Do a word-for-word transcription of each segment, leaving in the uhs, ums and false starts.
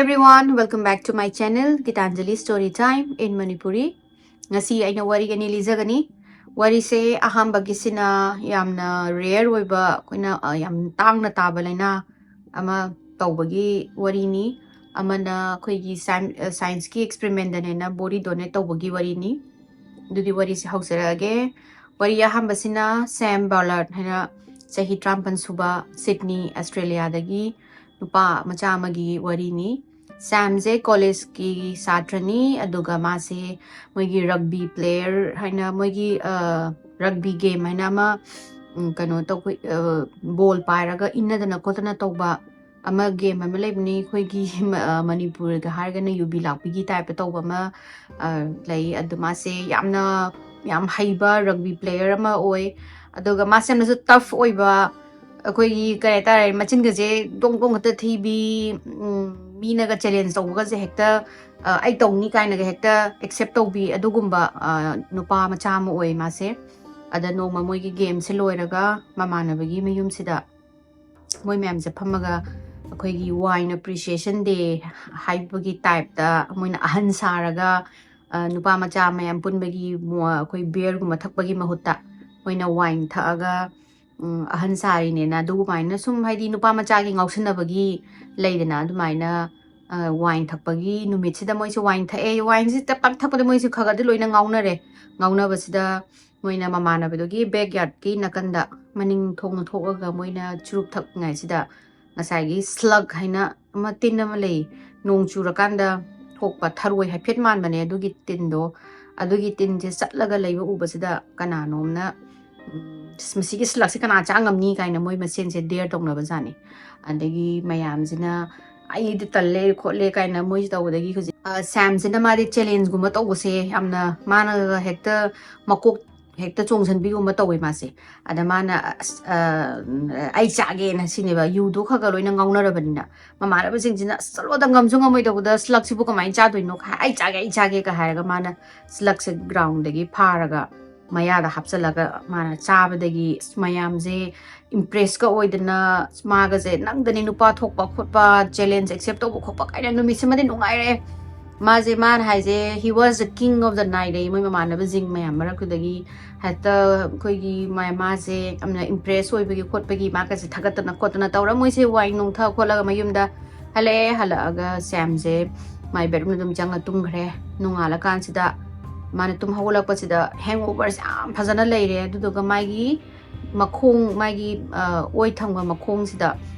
Everyone, welcome back to my channel, Gitanjali Story Time in Manipuri. ꯉꯁꯤ ꯑꯩꯅ ꯋꯥꯔꯤ ꯑꯅꯤ ꯂꯤꯖꯒꯅꯤ꯫ ꯋꯥꯔꯤꯁꯦ ꯑꯍꯥꯟꯕꯒꯤꯁꯤꯅ ꯌꯥꯝꯅ rare ꯑꯣꯏꯕ, ꯑꯩꯈꯣꯏꯅ, ꯑ, ꯌꯥꯝ ꯇꯥꯡꯅ ꯇꯥꯕ ꯂꯥꯏꯅꯥ ꯑꯃ ꯇꯧꯕꯒꯤ ꯋꯥꯔꯤꯅꯤ꯫ ꯑꯃꯅ ꯑꯩꯈꯣꯏꯒꯤ ꯁꯥꯏꯟ-, ꯑ, science ꯀꯤ experiment ꯇꯅꯦꯅ body donate ꯇꯧꯕꯒꯤ ꯋꯥꯔꯤꯅꯤ꯫ ꯑꯗꯨꯗꯤ ꯋꯥꯔꯤꯁꯦ ꯍꯧꯖꯔꯛꯑꯒꯦ꯫ ꯋꯥꯔꯤ ꯑꯍꯥꯟꯕꯁꯤꯅ Sam Ballard ꯍꯥꯏꯅ ꯆꯍꯤ ꯇꯔꯥꯃꯥꯄꯟ ꯁꯨꯕ Sydney, Australia ꯗꯒꯤ ꯅꯨꯄꯥ ꯃꯆꯥ ꯑꯃꯒꯤ ꯋꯥꯔꯤꯅꯤ꯫ Sam ꯁꯦ college ꯀꯤ ꯁꯥꯇ꯭ꯔꯅꯤ, ꯑꯗꯨꯒ ꯃꯥꯁꯦ ꯃꯣꯏꯒꯤ rugby player ꯍꯥꯏꯅ ꯃꯣꯏꯒꯤ, ꯑ, rugby game ꯍꯥꯏꯅ ꯑꯃ, ꯎꯝ, ꯀꯩꯅꯣ ꯇꯧꯕ, ꯑ, ball ꯄꯥꯏꯔꯒ ꯏꯟꯅꯗꯅ ꯈꯣꯠꯇꯅ ꯇꯧꯕ ꯑꯃ game ꯑꯃ ꯂꯩꯕꯅꯤ꯫ ꯑꯩꯈꯣꯏꯒꯤ ꯃ-, ꯑ, ꯃꯅꯤꯄꯨꯔꯒ ꯍꯥꯏꯔꯒꯅ ꯌꯨꯕꯤ ꯂꯥꯛꯄꯤꯒꯤ type ꯇ ꯇꯧꯕ ꯑꯃ, ꯑ, ꯂꯩ꯫ ꯑꯗꯨ ꯃꯥꯁꯦ ꯌꯥꯝꯅ, ꯌꯥꯝ ꯍꯩꯕ rugby player ꯑꯃ ꯑꯣꯏ꯫ ꯑꯗꯨꯒ ꯃꯥꯁꯦ ꯌꯥꯝꯅꯁꯨ tough ꯑꯣꯏꯕ, ꯑꯩꯈꯣꯏꯒꯤ ꯀꯩ ꯍꯥꯏꯇꯥꯔꯦ, ꯃꯆꯤꯟꯒꯁꯦ ꯗꯣꯡ ꯗꯣꯡ ꯈꯛꯇ ꯊꯤꯕꯤ, ꯎꯝ, ꯃꯤꯅꯒ challenge ꯇꯧꯕꯒꯁꯦ ꯍꯦꯛꯇ, ꯑ, "ꯑꯩ ꯇꯧꯅꯤ" ꯀꯥꯏꯅꯒ ꯍꯦꯛꯇ accept ꯇꯧꯕꯤ, ꯑꯗꯨꯒꯨꯝꯕ, ꯑ, ꯅꯨꯄꯥ ꯃꯆꯥ ꯑꯃ ꯑꯣꯏ ꯃꯥꯁꯦ꯫ ꯑꯗ ꯅꯣꯡꯃ ꯃꯣꯏꯒꯤ game ꯁꯦ ꯂꯣꯏꯔꯒ ꯃꯃꯥꯟꯅꯕꯒꯤ ꯃꯌꯨꯝꯁꯤꯗ ꯃꯣꯏ ꯃꯌꯥꯝꯁꯦ ꯐꯝꯃꯒ ꯑꯩꯈꯣꯏꯒꯤ wine appreciation day ꯍꯥꯏꯕꯒꯤ type ꯇ ꯃꯣꯏꯅ ꯑꯍꯟ ꯁꯥꯔꯒ, ꯑ, ꯅꯨꯄꯥ ꯃꯆꯥ ꯃꯌꯥꯝ ꯄꯨꯟꯕꯒꯤ ꯃꯣ-, ꯑꯩꯈꯣꯏ beer ꯒꯨꯝꯕ ꯊꯛꯄꯒꯤ ꯃꯍꯨꯠꯇ ꯃꯣꯏꯅ wine ꯊꯛꯑꯒ, ꯎꯝ, ꯑꯍꯟ ꯁꯥꯔꯤꯅꯦꯅ, ꯑꯗꯨꯒꯨꯃꯥꯏꯅ ꯁꯨꯝ, ꯍꯥꯏꯗꯤ, ꯅꯨꯄꯥ ꯃꯆꯥꯒꯤ ꯉꯥꯎꯁꯟꯅꯕꯒꯤ ꯂꯩꯗꯅ, ꯑꯗꯨꯃꯥꯏꯅ, ꯑ, wine ꯊꯛꯄꯒꯤ ꯅꯨꯃꯤꯠꯁꯤꯗ ꯃꯣꯏꯁꯦ wine ꯊꯛꯑꯦ꯫ Wine ꯁꯤ ꯇꯞ ꯇꯞ ꯊꯛꯄꯗ ꯃꯣꯏꯁꯦ ꯈꯔ ꯈꯔꯗꯤ ꯂꯣꯏꯅ ꯉꯥꯎꯅꯔꯦ꯫ ꯉꯥꯎꯅꯕꯁꯤꯗ ꯃꯣꯏꯅ ꯃꯃꯥꯟꯅꯕꯗꯨꯒꯤ backyard ꯀꯤ ꯅꯥꯀꯟꯗ, ꯃꯅꯤꯡ ꯊꯣꯡꯅ ꯊꯣꯛꯑꯒ ꯃꯣꯏꯅ ꯆꯨꯔꯨꯞ ꯊꯛꯉꯥꯏꯁꯤꯗ ꯉꯁꯥꯏꯒꯤ slug ꯍꯥꯏꯅ ꯑꯃ ꯇꯤꯟ ꯑꯃ ꯂꯩ, ꯅꯣꯡ ꯆꯨꯔꯀꯥꯟꯗ ꯊꯣꯛꯄ ꯊꯔꯣꯏ ꯍꯥꯏꯐꯦꯠ ꯃꯥꯟꯕꯅꯦ ꯑꯗꯨꯒꯤ ꯇꯤꯟꯗꯣ꯫ ꯑꯗꯨꯒꯤ ꯇꯤꯟꯁꯦ ꯆꯠꯂꯒ ꯂꯩꯕ ꯎꯕꯁꯤꯗ ꯀꯅꯥꯅꯣꯝꯅ, ꯎꯝ, "ꯑꯁ, ꯃꯁꯤꯒꯤ slug ꯁꯦ ꯀꯅꯥ ꯆꯥ ꯉꯝꯅꯤ?" ꯀꯥꯏꯅ ꯃꯣꯏ ꯃꯁꯦꯟꯁꯦ dare ꯇꯧꯅꯕꯖꯥꯠꯅꯤ꯫ ꯑꯗꯒꯤ ꯃꯌꯥꯝꯁꯤꯅ, "ꯑꯩꯗꯤ ꯇꯜꯂꯦ ꯈꯣꯠꯂꯦ" ꯀꯥꯏꯅ ꯃꯣꯏꯁꯦ ꯇꯧꯕꯗꯒꯤ ꯍꯧꯖꯤꯛ, ꯑ, Sam ꯁꯤꯅ ꯃꯥꯗꯤ challenge ꯒꯨꯝꯕ ꯇꯧꯕꯁꯦ ꯌꯥꯝꯅ, ꯃꯥꯅꯒ ꯍꯦꯛꯇ ꯃꯀꯣꯛ ꯍꯦꯛꯇ ꯆꯣꯡꯁꯤꯟꯕꯤꯒꯨꯝꯕ ꯇꯧꯋꯦ ꯃꯥꯁꯦ꯫ ꯑꯗ ꯃꯥꯅ, "ꯑꯁ, ꯑ, ꯑꯩ ꯆꯥꯒꯦꯅ" ꯁꯤꯅꯦꯕ꯫ ꯌꯨꯗꯣ ꯈꯔ ꯈꯔ ꯂꯣꯏꯅ ꯉꯥꯎꯅꯔꯕꯅꯤꯅ ꯃꯃꯥꯟꯅꯕꯁꯤꯡꯁꯤꯅ, "ꯑꯁ, ꯆꯠꯂꯣꯗ, ꯉꯝꯁꯨ ꯉꯝꯃꯣꯏꯗꯧꯕꯗ slug ꯁꯤꯕꯨ ꯀꯃꯥꯏꯅ ꯆꯥꯗꯣꯏꯅꯣ? ꯑꯩ ꯆꯥꯒꯦ, ꯑꯩ ꯆꯥꯒꯦ" ꯀ ꯍꯥꯏꯔꯒ ꯃꯥꯅ slug ꯁꯦ ground ꯗꯒꯤ ꯐꯥꯔꯒ ꯃꯌꯥꯗ ꯍꯥꯞꯆꯤꯜꯂꯒ ꯃꯥꯅ ꯆꯥꯕꯗꯒꯤ, ꯑꯁ, ꯃꯌꯥꯝꯁꯦ ꯏꯝꯄ꯭ꯔꯦꯁꯀ ꯑꯣꯏꯗꯅ, ꯃꯥꯒꯁꯦ ꯅꯪꯗꯅꯤ ꯅꯨꯄꯥ ꯊꯣꯛꯄ ꯈꯣꯠꯄ, ꯆꯦꯂꯦꯟꯖ ꯑꯦꯛꯁꯦꯞ ꯇꯧꯕ ꯈꯣꯠꯄ ꯀꯥꯏꯅ ꯅꯨꯃꯤꯠꯁꯤꯃꯗꯤ ꯅꯨꯡꯉꯥꯏꯔꯦ꯫ ꯃꯥꯁꯦ, ꯃꯥꯅ ꯍꯥꯏꯁꯦ, "He was the king of the night" ꯑꯩ ꯃꯣꯏ ꯃꯃꯥꯟꯅꯕꯁꯤꯡ ꯃꯌꯥꯝ ꯃꯔꯛꯇꯨꯗꯒꯤ ꯍꯦꯛꯇ ꯑꯩꯈꯣꯏꯒꯤ ꯃꯥ-, ꯃꯥꯁꯦ ꯌꯥꯝꯅ ꯏꯝꯄ꯭ꯔꯦꯁ ꯑꯣꯏꯕꯒꯤ ꯈꯣꯠꯄꯒꯤ ꯃꯥꯒꯁꯦ ꯊꯥꯒꯠꯇꯅ ꯈꯣꯠꯇꯅ ꯇꯧꯔ ꯃꯣꯏꯁꯦ ꯋꯥꯏꯟ ꯅꯨꯡ ꯊꯛ ꯈꯣꯠꯂꯒ ꯃꯌꯨꯝꯗ ꯍꯜꯂꯛꯑꯦ꯫ ꯍꯜꯂꯛꯑꯒ ꯁꯦꯝꯁꯦ ꯃꯥꯏ ꯕꯦꯠꯔꯨꯝꯗ ꯑꯗꯨꯝ ꯆꯪꯉ ꯇꯨꯝꯈ꯭ꯔꯦ꯫ ꯅꯣꯡꯉꯥꯜꯂꯀꯥꯟꯁꯤꯗ ꯃꯥꯅ ꯇꯨꯝ ꯍꯧꯒꯠꯂꯛꯄꯁꯤꯗ ꯍꯦꯡꯑꯣꯚꯔꯁꯦ ꯌꯥꯝ ꯐꯖꯅ ꯂꯩꯔꯦ꯫ ꯑꯗꯨꯗꯨꯒ ꯃꯥꯒꯤ ꯃꯈꯣꯡ, ꯃꯥꯒꯤ, ꯑ, ꯑꯣꯏ ꯊꯪꯕ ꯃꯈꯣꯡꯁꯤꯗ,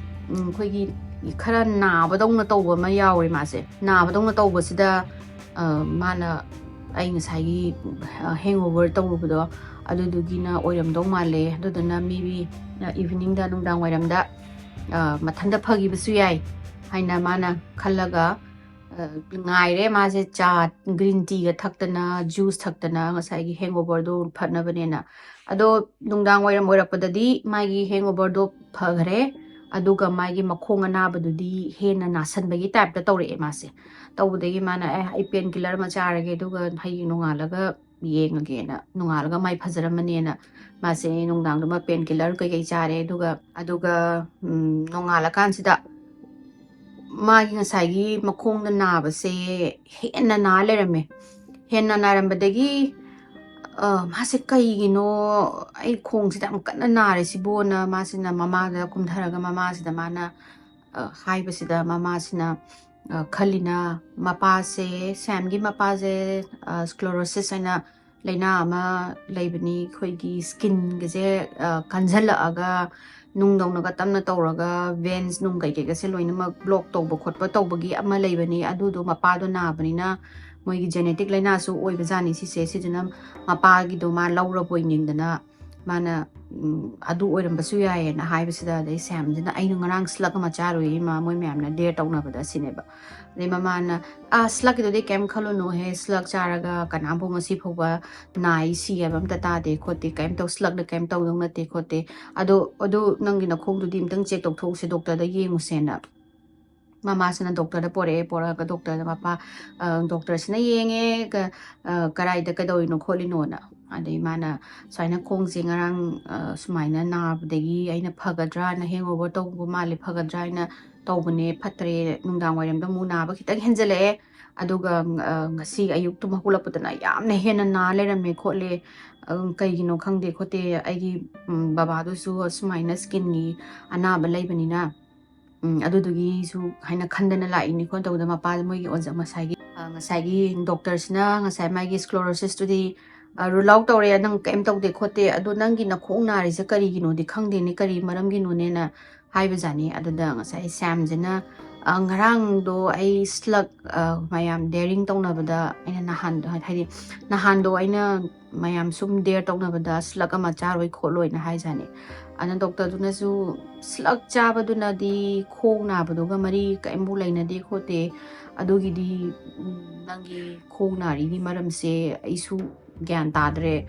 ꯎꯝ, ꯑꯩꯈꯣꯏꯒꯤ ꯈꯔ ꯅꯥꯕꯗꯧꯅ ꯇꯧꯕ ꯑꯃ ꯌꯥꯎꯔꯦ꯫ ꯃꯥꯁꯦ ꯅꯥꯕꯗꯧꯅ ꯇꯧꯕꯁꯤꯗ, ꯑ, ꯃꯥꯅ ꯑꯩ ꯉꯁꯥꯏꯒꯤ, ꯑ, ꯍꯦꯡꯑꯣꯚꯔ ꯇꯧꯔꯨꯕꯗꯣ ꯑꯗꯨꯗꯨꯒꯤꯅ ꯑꯣꯏꯔꯝꯗꯧ ꯃꯥꯜꯂꯦ꯫ ꯑꯗꯨꯗꯨꯅ maybe, ꯑ, ꯏꯚꯤꯅꯤꯡꯗ, ꯅꯨꯡꯗꯥꯡ ꯋꯥꯏꯔꯝꯗ, ꯑ, ꯃꯊꯟꯇ ꯐꯈꯤꯕꯁꯨ ꯌꯥꯏ ꯍꯥꯏꯅ ꯃꯥꯅ ꯈꯜꯂꯒ, ꯑ, ꯉꯥꯏꯔꯦ꯫ ꯃꯥꯁꯦ ꯆꯥ, ꯒ꯭ꯔꯤꯟ ꯇꯤꯒ ꯊꯛꯇꯅ, ꯖꯨꯁ ꯊꯛꯇꯅ ꯉꯁꯥꯏꯒꯤ ꯍꯦꯡꯑꯣꯚꯔꯗꯣ ꯐꯠꯅꯕꯅꯦꯅ꯫ ꯑꯗꯣ ꯅꯨꯡꯗꯥꯡ ꯋꯥꯏꯔꯝ ꯑꯣꯏꯔꯛꯄꯗꯗꯤ ꯃꯥꯒꯤ ꯍꯦꯡꯑꯣꯚꯔꯗꯣ ꯐꯈ꯭ꯔꯦ꯫ ꯑꯗꯨꯒ ꯃꯥꯒꯤ ꯃꯈꯣꯡ ꯑꯅꯥꯕꯗꯨꯗꯤ ꯍꯦꯟꯅ ꯅꯥꯁꯟꯕꯒꯤ ꯇꯥꯏꯞꯇ ꯇꯧꯔꯛꯑꯦ ꯃꯥꯁꯦ꯫ ꯇꯧꯕꯗꯒꯤ ꯃꯥꯅ, "ꯑꯦ, ꯑꯩ ꯄꯦꯟ ꯀꯤꯂꯔ ꯑꯃ ꯆꯥꯔꯒꯦ, ꯑꯗꯨꯒ ꯍꯌꯦꯡ ꯅꯣꯡꯉꯥꯜꯂꯒ ꯌꯦꯡꯉꯒꯦꯅ", ꯅꯣꯡꯉꯥꯜꯂꯒ ꯃꯥꯏ ꯐꯖꯔꯝꯃꯅꯦꯅ ꯃꯥꯁꯦ ꯅꯨꯡꯗꯥꯡꯗꯨꯃ ꯄꯦꯟ ꯀꯤꯂꯔ ꯀꯩꯀꯩ ꯆꯥꯔꯦ꯫ ꯑꯗꯨꯒ, ꯑꯗꯨꯒ, ꯎꯝ, ꯅꯣꯡꯉꯥꯜꯂꯀꯥꯟꯁꯤꯗ ꯃꯥꯒꯤ ꯉꯁꯥꯏꯒꯤ ꯃꯈꯣꯡꯗ ꯅꯥꯕꯁꯦ ꯍꯦꯟꯅ ꯅꯥ ꯂꯩꯔꯝꯃꯦ꯫ ꯍꯦꯟꯅ ꯅꯥꯔꯝꯕꯗꯒꯤ, ꯑ, ꯃꯥꯁꯦ, "ꯀꯩꯒꯤꯅꯣ ꯑꯩ ꯈꯣꯡꯁꯤꯗ ꯌꯥꯝ ꯀꯟꯅ ꯅꯥꯔꯤꯁꯤꯕꯣꯅ?" ꯃꯥꯁꯤꯅ ꯃꯃꯥꯗ ꯀꯨꯝꯊꯔꯒ ꯃꯃꯥꯁꯤꯗ ꯃꯥꯅ, ꯑ, ꯍꯥꯏꯕꯁꯤꯗ ꯃꯃꯥꯁꯤꯅ, ꯑ, ꯈꯜꯂꯤꯅ, ꯃꯄꯥꯁꯦ, ꯁꯦꯝꯒꯤ ꯃꯄꯥꯁꯦ, ꯑ, ꯁ꯭ꯀ꯭ꯂꯣꯔꯣꯁꯤꯁ ꯍꯥꯏꯅ ꯂꯥꯏꯅꯥ ꯑꯃ ꯂꯩꯕꯅꯤ꯫ ꯑꯩꯈꯣꯏꯒꯤ ꯁ꯭ꯀꯤꯟꯒꯁꯦ, ꯑ, ꯀꯟꯁꯤꯜꯂꯛꯑꯒ ꯅꯨꯡꯗꯧꯅꯒ ꯇꯞꯅ ꯇꯧꯔꯒ ꯚꯦꯟꯁ ꯅꯨꯡ ꯀꯩꯀꯩꯒꯁꯦ ꯂꯣꯏꯅꯃꯛ ꯕ꯭ꯂꯣꯛ ꯇꯧꯕ ꯈꯣꯠꯄ ꯇꯧꯕꯒꯤ ꯑꯃ ꯂꯩꯕꯅꯤ꯫ ꯑꯗꯨꯗꯣ ꯃꯄꯥꯗꯣ ꯅꯥꯕꯅꯤꯅ ꯃꯣꯏꯒꯤ ꯖꯦꯅꯦꯇꯤꯛ ꯂꯥꯏꯅꯥꯁꯨ ꯑꯣꯏꯕꯖꯥꯠꯅꯤ ꯁꯤꯁꯦ꯫ ꯁꯤꯗꯨꯅ ꯃꯄꯥꯒꯤꯗꯣ ꯃꯥ ꯂꯧꯔꯕꯣꯏ ꯅꯤꯡꯗꯅ ꯃꯥꯅ, ꯎꯝ, "ꯑꯗꯨ ꯑꯣꯏꯔꯝꯕꯁꯨ ꯌꯥꯏꯌꯦꯅ" ꯍꯥꯏꯕꯁꯤꯗ, ꯑꯗꯩ ꯁꯦꯝꯁꯤꯅ, "ꯑꯩꯅ ꯉꯔꯥꯡ ꯁ꯭ꯂꯛ ꯑꯃ ꯆꯥꯔꯨꯏ ꯏꯃꯥ, ꯃꯣꯏ ꯃꯌꯥꯝꯅ ꯗꯦꯌꯔ ꯇꯧꯅꯕꯗ" ꯁꯤꯅꯦꯕ꯫ ꯑꯗꯩ ꯃꯃꯥꯅ, "ꯑꯥ, ꯁ꯭ꯂꯛꯀꯤꯗꯨꯗꯤ ꯀꯩꯝ ꯈꯜꯂꯨꯅꯨꯍꯦ, ꯁ꯭ꯂꯛ ꯆꯥꯔꯒ ꯀꯅꯥꯝꯐꯥꯎ ꯉꯁꯤ ꯐꯥꯎꯕ ꯅꯥꯏ ꯁꯤ ꯍꯥꯏꯕ ꯑꯝꯇ ꯇꯥꯗꯦ ꯈꯣꯠꯇꯦ, ꯀꯩꯝ ꯇꯧ, ꯁ꯭ꯂꯛꯅ ꯀꯩꯝ ꯇꯧꯗꯧ ꯅꯠꯇꯦ ꯈꯣꯠꯇꯦ꯫ ꯑꯗꯣ, ꯑꯗꯨ ꯅꯪꯒꯤ ꯅꯈꯣꯡꯗꯨꯗꯤ ꯑꯝꯇꯪ ꯆꯦꯛ ꯇꯧꯊꯣꯛꯎꯁꯦ, ꯗꯣꯛꯇꯔꯗ ꯌꯦꯡꯉꯨꯁꯦꯅ" ꯃꯃꯥꯁꯤꯅ ꯗꯣꯛꯇꯔꯗ ꯄꯣꯔꯛꯑꯦ꯫ ꯄꯣꯔꯛꯑꯒ ꯗꯣꯛꯇꯔꯗ ꯃꯄꯥ, ꯑ, ꯗꯣꯛꯇꯔꯁꯤꯅ ꯌꯦꯡꯉꯦ, ꯀ-, ꯑ, "ꯀꯔꯥꯏꯗ ꯀꯩꯗꯧꯔꯤꯅꯣ ꯈꯣꯠꯂꯤꯅꯣꯅ?" ꯑꯗꯩ ꯃꯥꯅ ꯁꯨꯃꯥꯏꯅ ꯈꯣꯡꯁꯦ ꯉꯔꯥꯡ, ꯑ, ꯁꯨꯃꯥꯏꯅ ꯅꯥꯕꯗꯒꯤ ꯑꯩꯅ ꯐꯒꯗ꯭ꯔꯥꯅ, hangover ꯇꯧꯕ ꯃꯥꯜꯂꯦ, ꯐꯒꯗ꯭ꯔꯥ ꯍꯥꯏꯅ ꯇꯧꯕꯅꯦ, ꯐꯠꯇ꯭ꯔꯦ, ꯅꯨꯡꯗꯥꯡ ꯋꯥꯏꯔꯝꯗ ꯑꯃꯨꯛ ꯅꯥꯕ ꯈꯤꯇꯪ ꯍꯦꯟꯖꯜꯂꯛꯑꯦ꯫ ꯑꯗꯨꯒ, ꯑ, ꯉꯁꯤ ꯑꯌꯨꯛ ꯇꯨꯝ ꯍꯧꯒꯠꯂꯛꯄꯗꯅ ꯌꯥꯝꯅ ꯍꯦꯟꯅ ꯅꯥ ꯂꯩꯔꯝꯃꯦ ꯈꯣꯠꯂꯦ, ꯑ, ꯀꯩꯒꯤꯅꯣ ꯈꯪꯗꯦ ꯈꯣꯠꯇꯦ, ꯑꯩꯒꯤ, ꯎꯝ, ꯕꯕꯥꯗꯨꯁꯨ ꯁꯨꯃꯥꯏꯅ skinꯒꯤ ꯑꯅꯥꯕ ꯂꯩꯕꯅꯤꯅ, ꯎꯝ, ꯑꯗꯨꯗꯨꯒꯤꯁꯨ ꯍꯥꯏꯅ ꯈꯟꯗꯅ ꯂꯥꯛꯏꯅꯤ ꯈꯣꯠ ꯇꯧꯗꯅ ꯃꯄꯥ ꯃꯣꯏꯒꯤ ꯑꯣꯖꯥ ꯉꯁꯥꯏꯒꯤ, ꯑ, ꯉꯁꯥꯏꯒꯤ doctorꯁꯤꯅ ꯉꯁꯥꯏ ꯃꯥꯒꯤ sclerosisꯇꯨꯗꯤ, ꯑ, rule out ꯇꯧꯔꯦ, "ꯅꯪ ꯀꯩꯝ ꯇꯧꯗꯦ ꯈꯣꯠꯇꯦ, ꯑꯗꯣ ꯅꯪꯒꯤ ꯅꯈꯣꯡ ꯅꯥꯔꯤꯁꯦ ꯀꯔꯤꯒꯤꯅꯣꯗꯤ ꯈꯪꯗꯦꯅꯦ, ꯀꯔꯤ ꯃꯔꯝꯒꯤꯅꯣꯅꯦꯅ?" ꯍꯥꯏꯕꯖꯥꯠꯅꯤ꯫ ꯑꯗꯨꯗ ꯉꯁꯥꯏ ꯁ꯭ꯌꯥꯝꯁꯤꯅ, "ꯑ, ꯉꯔꯥꯡꯗꯣ ꯑꯩ slug, ꯑ, ꯃꯌꯥꯝ daring ꯇꯧꯅꯕꯗ ꯑꯩꯅ ꯅꯍꯥꯟꯗꯣ, ꯍꯥꯏꯗꯤ ꯅꯍꯥꯟꯗꯣ ꯑꯩꯅ ꯃꯌꯥꯝ ꯁꯨꯝ dare ꯇꯧꯅꯕꯗ slug ꯑꯃ ꯆꯥꯔꯣꯏ ꯈꯣꯠꯂꯣꯏꯅ ꯍꯥꯏꯖꯥꯠꯅꯤ꯫" ꯑꯗꯨꯅ doctorꯗꯨꯅꯁꯨ, "Slug ꯆꯥꯕꯗꯨꯅꯗꯤ ꯈꯣꯡ ꯅꯥꯕꯗꯨꯒ ꯃꯔꯤ ꯀꯔꯤꯝꯐꯥꯎ ꯂꯩꯅꯗꯦ ꯈꯣꯠꯇꯦ, ꯑꯗꯨꯒꯤꯗꯤ, ꯎꯝ, ꯅꯪꯒꯤ ꯈꯣꯡ ꯅꯥꯔꯤꯒꯤ ꯃꯔꯝꯁꯦ ꯑꯩꯁꯨ ꯒ꯭ꯌꯥꯟ ꯇꯥꯗ꯭ꯔꯦ꯫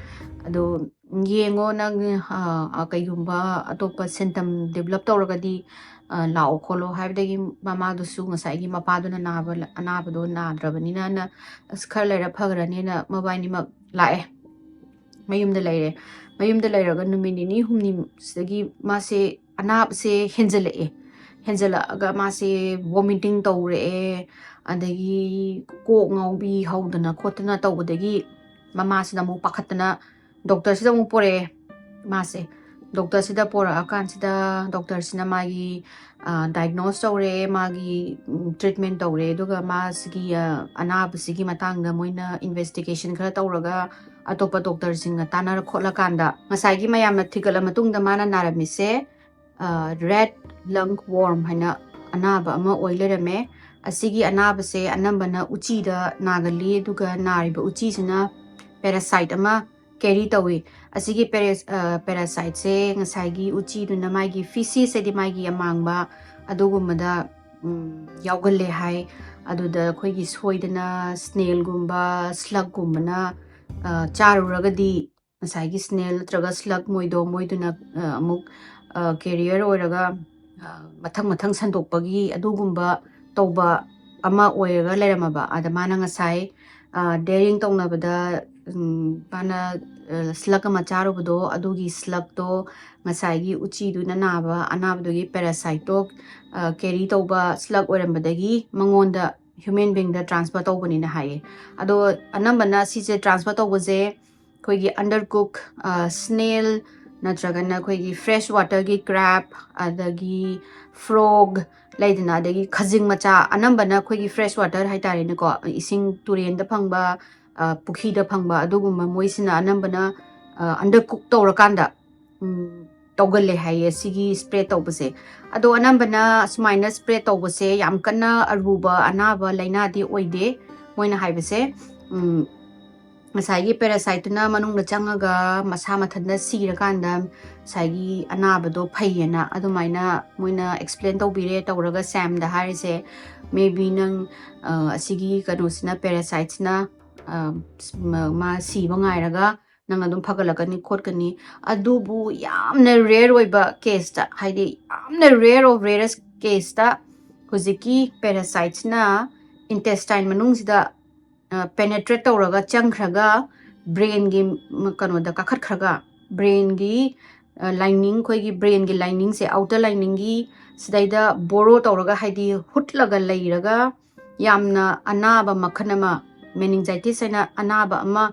ꯑꯗꯣ ꯌꯦꯡꯉꯣ ꯅꯪ, ꯑ, ꯑ, ꯀꯩꯒꯨꯝꯕ ꯑꯇꯣꯞꯄ symptom develop ꯇꯧꯔꯒꯗꯤ, ꯑ, ꯂꯥꯛꯑꯣ ꯈꯣꯠꯂꯣ" ꯍꯥꯏꯕꯗꯒꯤ ꯃꯃꯥꯗꯨꯁꯨ ꯉꯁꯥꯏꯒꯤ ꯃꯄꯥꯗꯨꯅ ꯅꯥꯕ, ꯑꯅꯥꯕꯗꯣ ꯅꯥꯗ꯭ꯔꯕꯅꯤꯅ, ꯑꯁ, ꯈꯔ ꯂꯩꯔ ꯐꯈ꯭ꯔꯅꯤꯅ ꯃꯕꯥꯏꯅꯤꯃꯛ ꯂꯥꯛꯑꯦ꯫ ꯃꯌꯨꯝꯗ ꯂꯩꯔꯦ꯫ ꯃꯌꯨꯝꯗ ꯂꯩꯔꯒ ꯅꯨꯃꯤꯠ ꯅꯤꯅꯤ ꯍꯨꯝꯅꯤ ꯁꯤꯗꯒꯤ ꯃꯥꯁꯦ ꯑꯅꯥꯕꯁꯦ ꯍꯦꯟꯖꯜꯂꯛꯑꯦ꯫ ꯍꯦꯟꯖꯜꯂꯛꯑꯒ ꯃꯥꯁꯦ vomiting ꯇꯧꯔꯛꯑꯦ, ꯑꯗꯒꯤ ꯀꯣꯛ ꯉꯥꯎꯕꯤ ꯍꯧꯗꯅ ꯈꯣꯠꯇꯅ ꯇꯧꯕꯗꯒꯤ ꯃꯃꯥꯁꯤꯅ ꯑꯃꯨꯛ ꯄꯥꯈꯠꯇꯅ doctorꯁꯤꯗ ꯑꯃꯨꯛ ꯄꯣꯔꯛꯑꯦ ꯃꯥꯁꯦ꯫ Doctorꯁꯤꯗ ꯄꯣꯔꯛꯑꯀꯥꯟꯁꯤꯗ doctorꯁꯤꯅ ꯃꯥꯒꯤ, ꯑ, diagnose ꯇꯧꯔꯦ, ꯃꯥꯒꯤ, ꯎꯝ, treatment ꯇꯧꯔꯦ, ꯑꯗꯨꯒ ꯃꯥꯁꯤꯒꯤ, ꯑ, ꯑꯅꯥꯕꯁꯤꯒꯤ ꯃꯇꯥꯡꯗ ꯃꯣꯏꯅ investigation ꯈꯔ ꯇꯧꯔꯒ ꯑꯇꯣꯞꯄ doctorꯁꯤꯡꯒ ꯇꯥꯟꯅꯔ ꯈꯣꯠꯂꯀꯥꯟꯗ ꯉꯁꯥꯏꯒꯤ ꯃꯌꯥꯝꯅ ꯊꯤꯒꯠꯂ ꯃꯇꯨꯡꯗ ꯃꯥꯅ ꯅꯥꯔꯝꯃꯤꯁꯦ, ꯑ, rat lung worm ꯍꯥꯏꯅ ꯑꯅꯥꯕ ꯑꯃ ꯑꯣꯏ ꯂꯩꯔꯝꯃꯦ꯫ ꯑꯁꯤꯒꯤ ꯑꯅꯥꯕꯁꯦ ꯑꯅꯝꯕꯅ ꯎꯆꯤꯗ ꯅꯥꯒꯜꯂꯤ, ꯑꯗꯨꯒ ꯅꯥꯔꯤꯕ ꯎꯆꯤꯁꯤꯅ parasite ꯑꯃ carry ꯇꯧꯏ꯫ ꯑꯁꯤꯒꯤ parasiteꯁꯦ ꯉꯁꯥꯏꯒꯤ ꯎꯆꯤꯗꯨꯅ ꯃꯥꯒꯤ feces, ꯍꯥꯏꯗꯤ ꯃꯥꯒꯤ ꯑꯃꯥꯡꯕ ꯑꯗꯨꯒꯨꯝꯕꯗ, ꯎꯝ, ꯌꯥꯎꯒꯜꯂꯦ ꯍꯥꯏ꯫ ꯑꯗꯨꯗ ꯑꯩꯈꯣꯏꯒꯤ ꯁꯣꯏꯗꯅ snailꯒꯨꯝꯕ, slugꯒꯨꯝꯕꯅ, ꯑ, ꯆꯥꯔꯨꯔꯒꯗꯤ ꯉꯁꯥꯏꯒꯤ snail ꯅꯠꯇ꯭ꯔꯒ slug ꯃꯣꯏꯗꯣ, ꯃꯣꯏꯗꯨꯅ, ꯑ, ꯑꯃꯨꯛ, ꯑ, carrier ꯑꯣꯏꯔꯒ, ꯑ, ꯃꯊꯪ ꯃꯊꯪ ꯁꯟꯗꯣꯛꯄꯒꯤ ꯑꯗꯨꯒꯨꯝꯕ ꯇꯧꯕ ꯑꯃ ꯑꯣꯏꯔꯒ ꯂꯩꯔꯝꯃꯕ꯫ ꯑꯗ ꯃꯥꯅ ꯉꯁꯥꯏ, ꯑ, daring ꯇꯧꯅꯕꯗ, ꯎꯝ, ꯃꯥꯅ ꯁ꯭ꯂꯛ ꯑꯃ ꯆꯥꯔꯨꯕꯗꯣ, ꯑꯗꯨꯒꯤ ꯁ꯭ꯂꯛꯇꯣ ꯉꯁꯥꯏꯒꯤ ꯎꯆꯤꯗꯨꯅ ꯅꯥꯕ ꯑꯅꯥꯕꯗꯨꯒꯤ ꯄꯦꯔꯥꯁꯥꯏꯠꯇꯣ ꯀꯦꯔꯤ ꯇꯧꯕ ꯁ꯭ꯂꯛ ꯑꯣꯏꯔꯝꯕꯗꯒꯤ ꯃꯉꯣꯟꯗ ꯍ꯭ꯌꯨꯃꯦꯟ ꯕꯤꯡꯗ ꯇ꯭ꯔꯥꯟꯁꯐꯔ ꯇꯧꯕꯅꯤꯅ ꯍꯥꯏꯌꯦ꯫ ꯑꯗꯣ ꯑꯅꯝꯕꯅ ꯁꯤꯁꯦ ꯇ꯭ꯔꯥꯟꯁꯐꯔ ꯇꯧꯕꯁꯦ ꯑꯩꯈꯣꯏꯒꯤ ꯑꯟꯗꯔ ꯀꯨꯛ ꯁ꯭ꯅꯦꯜ ꯅꯠꯇ꯭ꯔꯒꯅ ꯑꯩꯈꯣꯏꯒꯤ ꯐ꯭ꯔꯦꯁ ꯋꯥꯇꯔꯒꯤ ꯀ꯭ꯔꯦꯞ, ꯑꯗꯒꯤ ꯐ꯭ꯔꯣꯛ ꯂꯩꯗꯅ, ꯑꯗꯒꯤ ꯈꯖꯤꯡ ꯃꯆꯥ, ꯑꯅꯝꯕꯅ ꯑꯩꯈꯣꯏꯒꯤ ꯐ꯭ꯔꯦꯁ ꯋꯥꯇꯔ ꯍꯥꯏꯇꯥꯔꯦꯅꯦꯀꯣ, ꯏꯁꯤꯡ ꯇꯨꯔꯦꯟꯗ ꯐꯪꯕ, ꯄꯨꯈ꯭ꯔꯤꯗ ꯐꯪꯕ, ꯑꯗꯨꯒꯨꯝꯕ ꯃꯣꯏꯁꯤꯅ ꯑꯅꯝꯕꯅ ꯑꯟꯗꯔ ꯀꯨꯛ ꯇꯧꯔꯀꯥꯟꯗ ꯇꯧꯒꯜꯂꯦ ꯍꯥꯏꯌꯦ ꯁꯤꯒꯤ ꯁ꯭ꯄ꯭ꯔꯦꯗ ꯇꯧꯕꯁꯦ꯫ ꯑꯗꯣ ꯑꯅꯝꯕꯅ ꯁꯨꯃꯥꯏꯅ ꯁ꯭ꯄ꯭ꯔꯦꯗ ꯇꯧꯕꯁꯦ ꯌꯥꯝ ꯀꯟꯅ ꯑꯔꯨꯕ ꯑꯅꯥꯕ ꯂꯥꯏꯅꯥꯗꯤ ꯑꯣꯏꯗꯦ꯫ ꯃꯣꯏꯅ ꯍꯥꯏꯕꯁꯦ ꯉꯁꯥꯏꯒꯤ ꯄꯦꯔꯥꯁꯥꯏꯠꯇꯨꯅ ꯃꯅꯨꯡꯗ ꯆꯪꯉꯒ ꯃꯁꯥ ꯃꯊꯟꯇ ꯁꯤꯔꯀꯥꯟꯗ ꯉꯁꯥꯏꯒꯤ ꯑꯅꯥꯕꯗꯣ ꯐꯩꯌꯦꯅ ꯑꯗꯨꯃꯥꯏꯅ ꯃꯣꯏꯅ ꯑꯦꯛꯁꯄ꯭ꯂꯦꯟ ꯇꯧꯕꯤꯔꯦ꯫ ꯇꯧꯔꯒ ꯁꯦꯝꯗ ꯍꯥꯏꯔꯤꯁꯦ, ꯃꯦ ꯕꯤ ꯅꯪ ꯑꯁꯤꯒꯤ ꯀꯩꯅꯣꯁꯤꯅ, ꯄꯦꯔꯥꯁꯥꯏꯠꯁꯤꯅ ꯃꯥ ꯁꯤꯕ ꯉꯥꯏꯔꯒ ꯅꯪ ꯑꯗꯨꯝ ꯐꯒꯠꯂꯛꯀꯅꯤ ꯈꯣꯠꯀꯅꯤ꯫ ꯑꯗꯨꯕꯨ ꯌꯥꯝꯅ ꯔꯦꯌꯔ ꯑꯣꯏꯕ ꯀꯦꯁꯇ, ꯍꯥꯏꯗꯤ ꯌꯥꯝꯅ rare of rarest caseꯇ ꯍꯧꯖꯤꯛꯀꯤ ꯄꯦꯔꯥꯁꯥꯏꯠꯁꯤꯅ ꯏꯟꯇꯦꯁꯇꯥꯏꯟ ꯃꯅꯨꯡꯁꯤꯗ ꯄꯦꯅꯦꯇ꯭ꯔꯦꯠ ꯇꯧꯔꯒ ꯆꯪꯈ꯭ꯔꯒ ꯕ꯭ꯔꯦꯟꯒꯤ ꯀꯩꯅꯣꯗ ꯀꯥꯈꯠꯈ꯭ꯔꯒ ꯕ꯭ꯔꯦꯟꯒꯤ ꯂꯥꯏꯅꯤꯡ, ꯑꯩꯈꯣꯏꯒꯤ ꯕ꯭ꯔꯦꯟꯒꯤ ꯂꯥꯏꯅꯤꯡꯁꯦ, ꯑꯥꯎꯇꯔ ꯂꯥꯏꯅꯤꯡꯒꯤ ꯁꯤꯗꯩꯗ ꯕꯣꯔꯣ ꯇꯧꯔꯒ, ꯍꯥꯏꯗꯤ ꯍꯨꯠꯂꯒ ꯂꯩꯔꯒ ꯌꯥꯝꯅ ꯑꯅꯥꯕ ꯃꯈꯜ ꯑꯃ, ꯃꯦꯅꯤꯡꯖꯥꯏꯇꯤꯁ ꯍꯥꯏꯅ ꯑꯅꯥꯕ ꯑꯃ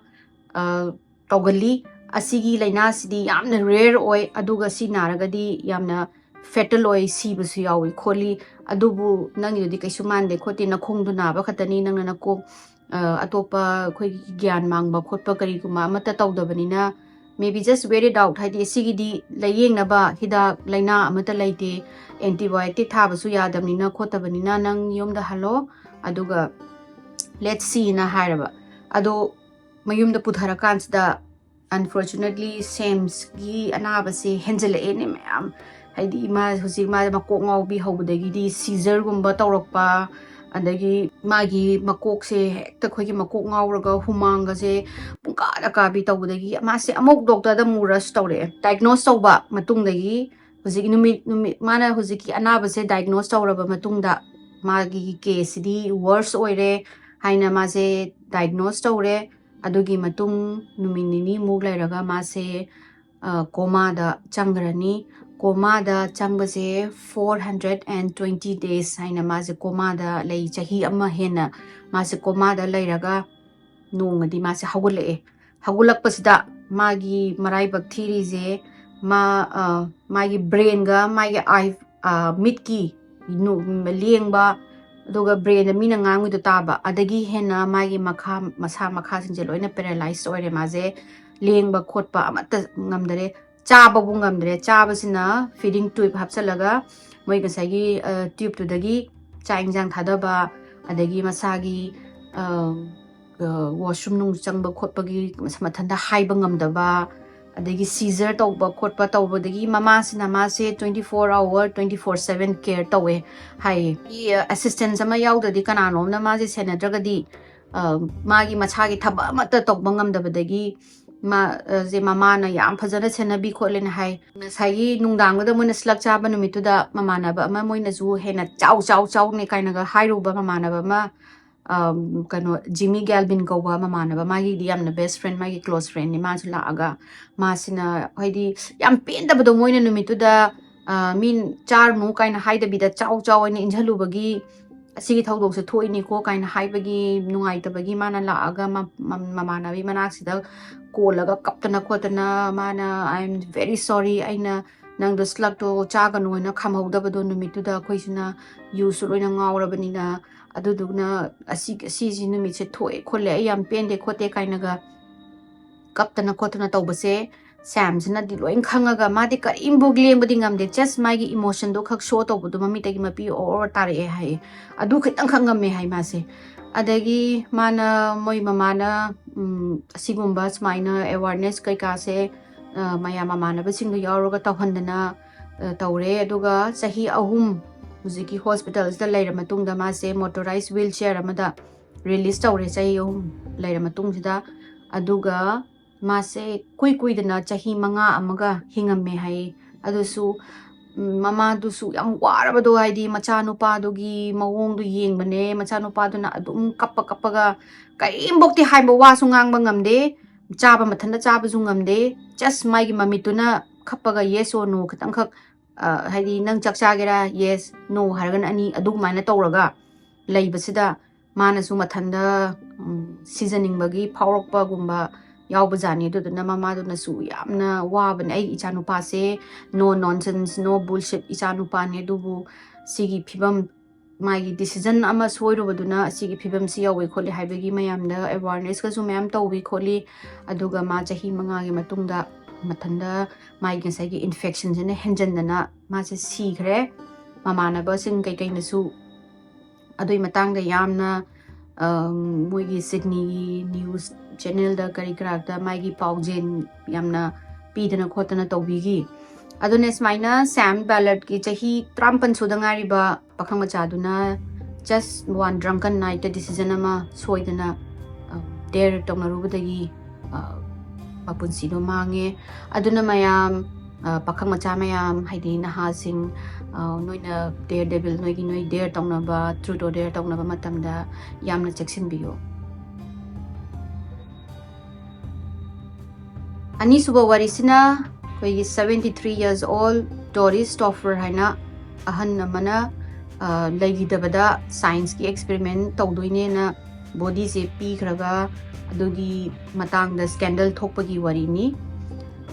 ꯇꯧꯒꯜꯂꯤ꯫ ꯑꯁꯤꯒꯤ ꯂꯥꯏꯅꯥꯁꯤꯗꯤ ꯌꯥꯝꯅ ꯔꯦꯌꯔ ꯑꯣꯏ, ꯑꯗꯨꯒ ꯁꯤ ꯅꯥꯔꯒꯗꯤ ꯌꯥꯝꯅ ꯐꯦꯇꯜ ꯑꯣꯏ, ꯁꯤꯕꯁꯨ ꯌꯥꯎꯏ ꯈꯣꯠꯂꯤ꯫ ꯑꯗꯨꯕꯨ ꯅꯪꯒꯤꯗꯨꯗꯤ ꯀꯩꯁꯨ ꯃꯥꯟꯗꯦ ꯈꯣꯠꯇꯦ, ꯅꯈꯣꯡꯗꯣ ꯅꯥꯕ ꯈꯛꯇꯅꯤ, ꯅꯪꯅ ꯅꯀꯣꯛ ꯑꯇꯣꯞꯄ ꯑꯩꯈꯣꯏꯒꯤ ꯒ꯭ꯌꯥꯟ ꯃꯥꯡꯕ ꯈꯣꯠꯄ ꯀꯔꯤꯒꯨꯝꯕ ꯑꯃꯠꯇ ꯇꯧꯗꯕꯅꯤꯅ, maybe just wait it out, ꯍꯥꯏꯗꯤ ꯁꯤꯒꯤꯗꯤ ꯂꯥꯏꯌꯦꯡꯅꯕ ꯍꯤꯗꯥꯛ ꯂꯥꯏꯅꯥ ꯑꯃꯠꯇ ꯂꯩꯇꯦ, ꯑꯦꯟꯇꯤꯕꯥꯌꯣꯇꯤꯛ ꯊꯥꯕꯁꯨ ꯌꯥꯗꯕꯅꯤꯅ ꯈꯣꯠꯇꯕꯅꯤꯅ ꯅꯪ ꯌꯨꯝꯗ ꯍꯜꯂꯣ, ꯑꯗꯨꯒ let's seeꯅ ꯍꯥꯏꯔꯕ꯫ ꯑꯗꯣ ꯃꯌꯨꯝꯗ ꯄꯨꯊꯔꯀꯥꯟꯁꯤꯗ unfortunately ꯁꯦꯝꯁꯀꯤ ꯑꯅꯥꯕꯁꯦ ꯍꯦꯟꯖꯜꯂꯛꯑꯦꯅꯦ ꯃꯌꯥꯝ꯫ ꯍꯥꯏꯗꯤ ꯃꯥ ꯍꯧꯖꯤꯛ ꯃꯥ ꯃꯀꯣꯛ ꯉꯥꯎꯕꯤ ꯍꯧꯕꯗꯒꯤꯗꯤ ꯁꯤꯖꯔꯒꯨꯝꯕ ꯇꯧꯔꯛꯄ, ꯑꯗꯒꯤ ꯃꯥꯒꯤ ꯃꯀꯣꯛꯁꯦ ꯍꯦꯛꯇ ꯑꯩꯈꯣꯏꯒꯤ ꯃꯀꯣꯛ ꯉꯥꯎꯔꯒ ꯍꯨꯃꯥꯡꯒꯁꯦ ꯄꯨꯡꯀꯥꯗ ꯀꯥꯕꯤ ꯇꯧꯕꯗꯒꯤ ꯃꯥꯁꯦ ꯑꯃꯨꯛ ꯗꯣꯛꯇꯔꯗ ꯑꯃꯨꯛ ꯔꯁ ꯇꯧꯔꯛꯑꯦ꯫ ꯗꯥꯏꯒꯅꯣꯁ ꯇꯧꯕ ꯃꯇꯨꯡꯗꯒꯤ ꯍꯧꯖꯤꯛ ꯅꯨꯃꯤꯠ ꯅꯨꯃꯤꯠ ꯃꯥꯅ ꯍꯧꯖꯤꯛꯀꯤ ꯑꯅꯥꯕꯁꯦ ꯗꯥꯏꯒꯅꯣꯁ ꯇꯧꯔꯕ ꯃꯇꯨꯡꯗ ꯃꯥꯒꯤ ꯀꯦꯁꯁꯤꯗꯤ ꯋꯔꯁ ꯑꯣꯏꯔꯦ ꯍꯥꯏꯅ ꯃꯥꯁꯦ ꯗꯥꯏꯒꯅꯣꯁ ꯇꯧꯔꯦ꯫ ꯑꯗꯨꯒꯤ ꯃꯇꯨꯡ ꯅꯨꯃꯤꯠ ꯅꯤꯅꯤꯃꯨꯛ ꯂꯩꯔꯒ ꯃꯥꯁꯦ ꯀꯣꯃꯥꯗ ꯆꯪꯈ꯭ꯔꯅꯤ꯫ ꯀꯣꯃꯥꯗ ꯆꯪꯕꯁꯦ four hundred and twenty days ꯍꯥꯏꯅ ꯃꯥꯁꯦ ꯀꯣꯃꯥꯗ ꯂꯩ꯫ ꯆꯍꯤ ꯑꯃ ꯍꯦꯟꯅ ꯃꯥꯁꯦ ꯀꯣꯃꯥꯗ ꯂꯩꯔꯒ ꯅꯣꯡꯃꯗꯤ ꯃꯥꯁꯦ ꯍꯧꯒꯠꯂꯛꯑꯦ꯫ ꯍꯧꯒꯠꯂꯛꯄꯁꯤꯗ ꯃꯥꯒꯤ ꯃꯔꯥꯏꯕꯛ ꯊꯤꯔꯤꯁꯦ ꯃꯥ ꯃꯥꯒꯤ ꯕ꯭ꯔꯦꯟꯒ ꯃꯥꯒꯤ ꯑꯥꯏ ꯃꯤꯠꯀꯤ ꯂꯦꯡꯕ, ꯑꯗꯨꯒ ꯕ꯭ꯔꯦꯟꯗ ꯃꯤꯅ ꯉꯥꯡꯉꯤꯗꯣ ꯇꯥꯕ, ꯑꯗꯒꯤ ꯍꯦꯟꯅ ꯃꯥꯒꯤ ꯃꯈꯥ, ꯃꯁꯥ ꯃꯈꯥꯁꯤꯡꯁꯦ ꯂꯣꯏꯅ ꯄꯦꯔꯥꯂꯥꯏꯁ ꯑꯣꯏꯔꯦ꯫ ꯃꯥꯁꯦ ꯂꯦꯡꯕ ꯈꯣꯠꯄ ꯑꯃꯠꯇ ꯉꯝꯗꯔꯦ, ꯆꯥꯕꯕꯨ ꯉꯝꯗꯔꯦ꯫ ꯆꯥꯕꯁꯤꯅ ꯐꯤꯗꯤꯡ ꯇ꯭ꯌꯨꯕ ꯍꯥꯞꯆꯤꯜꯂꯒ ꯃꯣꯏ ꯉꯁꯥꯏꯒꯤ ꯇ꯭ꯌꯨꯕꯇꯨꯗꯒꯤ ꯆꯥꯛ ꯏꯟꯁꯥꯡ ꯊꯥꯗꯕ, ꯑꯗꯒꯤ ꯃꯁꯥꯒꯤ ꯋꯥꯁꯔꯨꯝ ꯅꯨꯡ ꯆꯪꯕ ꯈꯣꯠꯄꯒꯤ ꯃꯊꯟꯇ ꯍꯥꯏꯕ ꯉꯝꯗꯕ, ꯑꯗꯒꯤ ꯁꯤꯖꯔ ꯇꯧꯕ ꯈꯣꯠꯄ ꯇꯧꯕꯗꯒꯤ ꯃꯃꯥꯁꯤꯅ ꯃꯥꯁꯦ twenty four hour, twenty four seven care ꯇꯧꯋꯦ ꯍꯥꯏꯌꯦ꯫ ꯑꯦꯁꯤꯁꯇꯦꯟꯁ ꯑꯃ ꯌꯥꯎꯗ꯭ꯔꯗꯤ, ꯀꯅꯥꯅꯣꯝꯅ ꯃꯥꯁꯦ ꯁꯦꯟꯅꯗ꯭ꯔꯒꯗꯤ ꯃꯥꯒꯤ ꯃꯁꯥꯒꯤ ꯊꯕꯛ ꯑꯃꯠꯇ ꯇꯧꯕ ꯉꯝꯗꯕꯗꯒꯤ ꯃꯥꯁꯦ ꯃꯃꯥꯅ ꯌꯥꯝ ꯐꯖꯅ ꯁꯦꯟꯅꯕꯤ ꯈꯣꯠꯂꯦꯅ ꯍꯥꯏ꯫ ꯉꯁꯥꯏꯒꯤ ꯅꯨꯡꯗꯥꯡꯗꯨꯗ ꯃꯣꯏꯅ ꯁ꯭ꯂꯛ ꯆꯥꯕ ꯅꯨꯃꯤꯠꯇꯨꯗ ꯃꯃꯥꯟꯅꯕ ꯑꯃ ꯃꯣꯏꯅꯁꯨ ꯍꯦꯟꯅ ꯆꯥꯎ ꯆꯥꯎ ꯆꯥꯎꯅꯦ ꯀꯥꯏꯅꯒ ꯍꯥꯏꯔꯨꯕ ꯃꯃꯥꯟꯅꯕ ꯑꯃ, ꯀꯩꯅꯣ, ꯖꯤꯃꯤ ꯒꯦꯜꯕꯤꯟ ꯀꯧꯕ ꯃꯃꯥꯟꯅꯕ, ꯃꯥꯒꯤꯗꯤ ꯌꯥꯝꯅ ꯕꯦꯁ ꯐ꯭ꯔꯦꯟ, ꯃꯥꯒꯤ ꯀ꯭ꯂꯣꯁ ꯐ꯭ꯔꯦꯟꯅꯤ꯫ ꯃꯥꯁꯨ ꯂꯥꯛꯑꯒ ꯃꯥꯁꯤꯅ, ꯍꯥꯏꯗꯤ, ꯌꯥꯝ ꯄꯦꯟꯗꯕꯗꯣ ꯃꯣꯏꯅ ꯅꯨꯃꯤꯠꯇꯨꯗ ꯃꯤ ꯆꯥꯔꯨꯅꯨ ꯀꯥꯏꯅ ꯍꯥꯏꯗꯕꯤꯗ ꯆꯥꯎ ꯆꯥꯎ ꯍꯥꯏꯅ ꯏꯟꯁꯤꯜꯂꯨꯕꯒꯤ ꯑꯁꯤꯒꯤ ꯊꯧꯗꯣꯛꯁꯦ ꯊꯣꯛꯏꯅꯤꯀꯣ ꯀꯥꯏꯅ ꯍꯥꯏꯕꯒꯤ ꯅꯨꯡꯉꯥꯏꯇꯕꯒꯤ ꯃꯥꯅ ꯂꯥꯛꯑꯒ ꯃꯃꯥꯟꯅꯕꯤ ꯃꯅꯥꯛꯁꯤꯗ ꯀꯣꯜꯂꯒ ꯀꯞꯇꯅ ꯈꯣꯠꯇꯅ ꯃꯥꯅ, "I am very sorry, ꯑꯩꯅ ꯅꯪꯗꯣ ꯁ꯭ꯂꯛꯇꯣ ꯆꯥꯒꯅꯨ ꯍꯥꯏꯅ ꯈꯥꯝꯍꯧꯗꯕꯗꯣ ꯅꯨꯃꯤꯠꯇꯨꯗ ꯑꯩꯈꯣꯏꯁꯤꯅ ꯌꯨꯁꯨ ꯂꯣꯏꯅ ꯉꯥꯎꯔꯕꯅꯤꯅ, ꯑꯗꯨꯗꯨꯅ ꯑꯁꯤ, ꯑꯁꯤꯁꯤ ꯅꯨꯃꯤꯠꯁꯦ ꯊꯣꯛꯑꯦ ꯈꯣꯠꯂꯦ, ꯑꯩ ꯌꯥꯝ ꯄꯦꯟꯗꯦ ꯈꯣꯠꯇꯦ" ꯀꯥꯏꯅꯒ ꯀꯞꯇꯅ ꯈꯣꯠꯇꯅ ꯇꯧꯕꯁꯦ ꯁꯦꯝꯁꯤꯅꯗꯤ ꯂꯣꯏ ꯈꯪꯉꯒ ꯃꯥꯗꯤ ꯀꯔꯤꯝꯐꯥꯎ ꯂꯦꯡꯕꯗꯤ ꯉꯝꯗꯦ, ꯖꯁ ꯃꯥꯒꯤ ꯏꯃꯣꯁꯟꯗꯣ ꯈꯛ ꯁꯣ ꯇꯧꯕꯗꯣ ꯃꯃꯤꯠꯇꯒꯤ ꯃꯄꯤ ꯑꯣꯔ ꯑꯣꯔ ꯇꯥꯔꯛꯑꯦ ꯍꯥꯏꯌꯦ꯫ ꯑꯗꯨ ꯈꯤꯇꯪ ꯈꯛ ꯉꯝꯃꯦ ꯍꯥꯏ ꯃꯥꯁꯦ꯫ ꯑꯗꯒꯤ ꯃꯥꯅ, ꯃꯣꯏ ꯃꯃꯥꯅ ꯑꯁꯤꯒꯨꯝꯕ ꯁꯨꯃꯥꯏꯅ ꯑꯦꯋꯥꯔꯅꯦꯁ ꯀꯩꯀꯥꯁꯦ ꯃꯌꯥꯝ ꯃꯃꯥꯟꯅꯕꯁꯤꯡꯗꯣ ꯌꯥꯎꯔꯒ ꯇꯧꯍꯟꯗꯅ ꯇꯧꯔꯦ꯫ ꯑꯗꯨꯒ ꯆꯍꯤ ꯑꯍꯨꯝ ꯍꯧꯖꯤꯛꯀꯤ ꯍꯣꯁꯄꯤꯇꯥꯜꯁꯤꯗ ꯂꯩꯔ ꯃꯇꯨꯡꯗ ꯃꯥꯁꯦ ꯃꯣꯇꯣꯔꯥꯏꯖ ꯋꯤꯜ ꯆꯤꯌꯔ ꯑꯃꯗ ꯔꯤꯂꯤꯁ ꯇꯧꯔꯦ ꯆꯍꯤ ꯑꯍꯨꯝ ꯂꯩꯔ ꯃꯇꯨꯡꯁꯤꯗ꯫ ꯑꯗꯨꯒ ꯃꯥꯁꯦ ꯀꯨꯏ ꯀꯨꯏꯗꯅ ꯆꯍꯤ ꯃꯉꯥ ꯑꯃꯒ ꯍꯤꯡꯉꯝꯃꯦ ꯍꯥꯏꯌꯦ꯫ ꯑꯗꯨꯁꯨ ꯎꯝ, ꯃꯃꯥꯗꯨꯁꯨ ꯌꯥꯝ ꯋꯥꯔꯕꯗꯣ, ꯍꯥꯏꯗꯤ ꯃꯆꯥꯅꯨꯄꯥꯗꯨꯒꯤ ꯃꯑꯣꯡꯗꯣ ꯌꯦꯡꯕꯅꯦ꯫ ꯃꯆꯥꯅꯨꯄꯥꯗꯨꯅ ꯑꯗꯨꯝ ꯀꯞꯄ ꯀꯞꯄꯒ ꯀꯔꯤꯝꯐꯧꯇꯤ ꯍꯥꯏꯕ ꯋꯥꯁꯨ ꯉꯥꯡꯕ ꯉꯝꯗꯦ, ꯆꯥꯕ ꯃꯊꯟꯇ ꯆꯥꯕꯁꯨ ꯉꯝꯗꯦ꯫ Just ꯃꯥꯒꯤ ꯃꯃꯤꯠꯇꯨꯅ ꯈꯞꯄꯒ yes or no ꯈꯤꯇꯪꯈꯛ, ꯑ, ꯍꯥꯏꯗꯤ ꯅꯪ ꯆꯥꯛ ꯆꯥꯒꯦꯔꯥ, yes, no ꯍꯥꯏꯔꯒꯅ ꯑꯅꯤ, ꯑꯗꯨꯃꯥꯏꯅ ꯇꯧꯔꯒ ꯂꯩꯕꯁꯤꯗ ꯃꯥꯅꯁꯨ ꯃꯊꯟꯇ, ꯎꯝ, ꯁꯤꯖꯅꯤꯡꯕꯒꯤ ꯐꯥꯎꯔꯛꯄꯒꯨꯝꯕ ꯌꯥꯎꯕꯖꯥꯠꯅꯤ꯫ ꯑꯗꯨꯗꯨꯅ ꯃꯃꯥꯗꯨꯅꯁꯨ ꯌꯥꯝꯅ ꯋꯥꯕꯅꯦ, "ꯑꯩ ꯏꯆꯥꯅꯨꯄꯥꯁꯦ no nonsense, no bullshit ꯏꯆꯥꯅꯨꯄꯥꯅꯦ, ꯑꯗꯨꯕꯨ ꯁꯤꯒꯤ ꯐꯤꯕꯝ, ꯃꯥꯒꯤ decision ꯑꯃ ꯁꯣꯏꯔꯨꯕꯗꯨꯅ ꯑꯁꯤꯒꯤ ꯐꯤꯕꯝꯁꯤ ꯌꯧꯋꯤ ꯈꯣꯠꯂꯤ" ꯍꯥꯏꯕꯒꯤ ꯃꯌꯥꯝꯗ awarenessꯀꯁꯨ ꯃꯌꯥꯝ ꯇꯧꯋꯤ ꯈꯣꯠꯂꯤ꯫ ꯑꯗꯨꯒ ꯃꯥ ꯆꯍꯤ ꯃꯉꯥꯒꯤ ꯃꯇꯨꯡꯗ ꯃꯊꯟꯇ ꯃꯥꯒꯤ ꯉꯁꯥꯏꯒꯤ infectionꯁꯤꯅ ꯍꯦꯟꯖꯟꯗꯅ ꯃꯥꯁꯦ ꯁꯤꯈ꯭ꯔꯦ꯫ ꯃꯃꯥꯟꯅꯕꯁꯤꯡ ꯀꯩꯀꯩꯅꯁꯨ ꯑꯗꯨꯏ ꯃꯇꯥꯡꯗ ꯌꯥꯝꯅ, ꯑꯝ, ꯃꯣꯏꯒꯤ ꯁꯤꯗꯅꯤꯒꯤ news channelꯗ ꯀꯔꯤ ꯀꯔꯥꯛꯇ ꯃꯥꯒꯤ ꯄꯥꯎꯖꯦꯜ ꯌꯥꯝꯅ ꯄꯤꯗꯅ ꯈꯣꯠꯇꯅ ꯇꯧꯕꯤꯈꯤ꯫ ꯑꯗꯨꯅ ꯁꯨꯃꯥꯏꯅ Sam Ballardꯀꯤ ꯆꯍꯤ ꯇꯔꯥꯃꯥꯄꯟ ꯁꯨꯗ ꯉꯥꯏꯔꯤꯕ ꯄꯥꯈꯪ ꯃꯆꯥꯗꯨꯅ just one drunken nightꯇ decision ꯑꯃ ꯁꯣꯏꯗꯅ, ꯑ, dare ꯇꯧꯅꯔꯨꯕꯗꯒꯤ, ꯑ, ꯃꯄꯨꯟꯁꯤꯗꯣ ꯃꯥꯡꯉꯦ꯫ ꯑꯗꯨꯅ ꯃꯌꯥꯝ, ꯑ, ꯄꯥꯈꯪ ꯃꯆꯥ ꯃꯌꯥꯝ, ꯍꯥꯏꯗꯤ ꯅꯍꯥꯁꯤꯡ, ꯑ, ꯅꯣꯏꯅ Daredevil, ꯅꯣꯏꯒꯤ, ꯅꯣꯏ dare ꯇꯧꯅꯕ, truth or dare ꯇꯧꯅꯕ ꯃꯇꯝꯗ ꯌꯥꯝꯅ ꯆꯦꯛꯁꯤꯟꯕꯤꯌꯨ꯫ ꯑꯅꯤꯁꯨꯕ ꯋꯥꯔꯤꯁꯤꯅ ꯑꯩꯈꯣꯏꯒꯤ seventy three years old Doris Stauffer ꯍꯥꯏꯅ ꯑꯍꯟ ꯑꯃꯅ, ꯑ, ꯂꯩꯈꯤꯗꯕꯗ scienceꯀꯤ experiment ꯇꯧꯗꯣꯏꯅꯦꯅ bodyꯁꯦ ꯄꯤꯈ꯭ꯔꯒ ꯑꯗꯨꯒꯤ ꯃꯇꯥꯡꯗ scandal ꯊꯣꯛꯄꯒꯤ ꯋꯥꯔꯤꯅꯤ꯫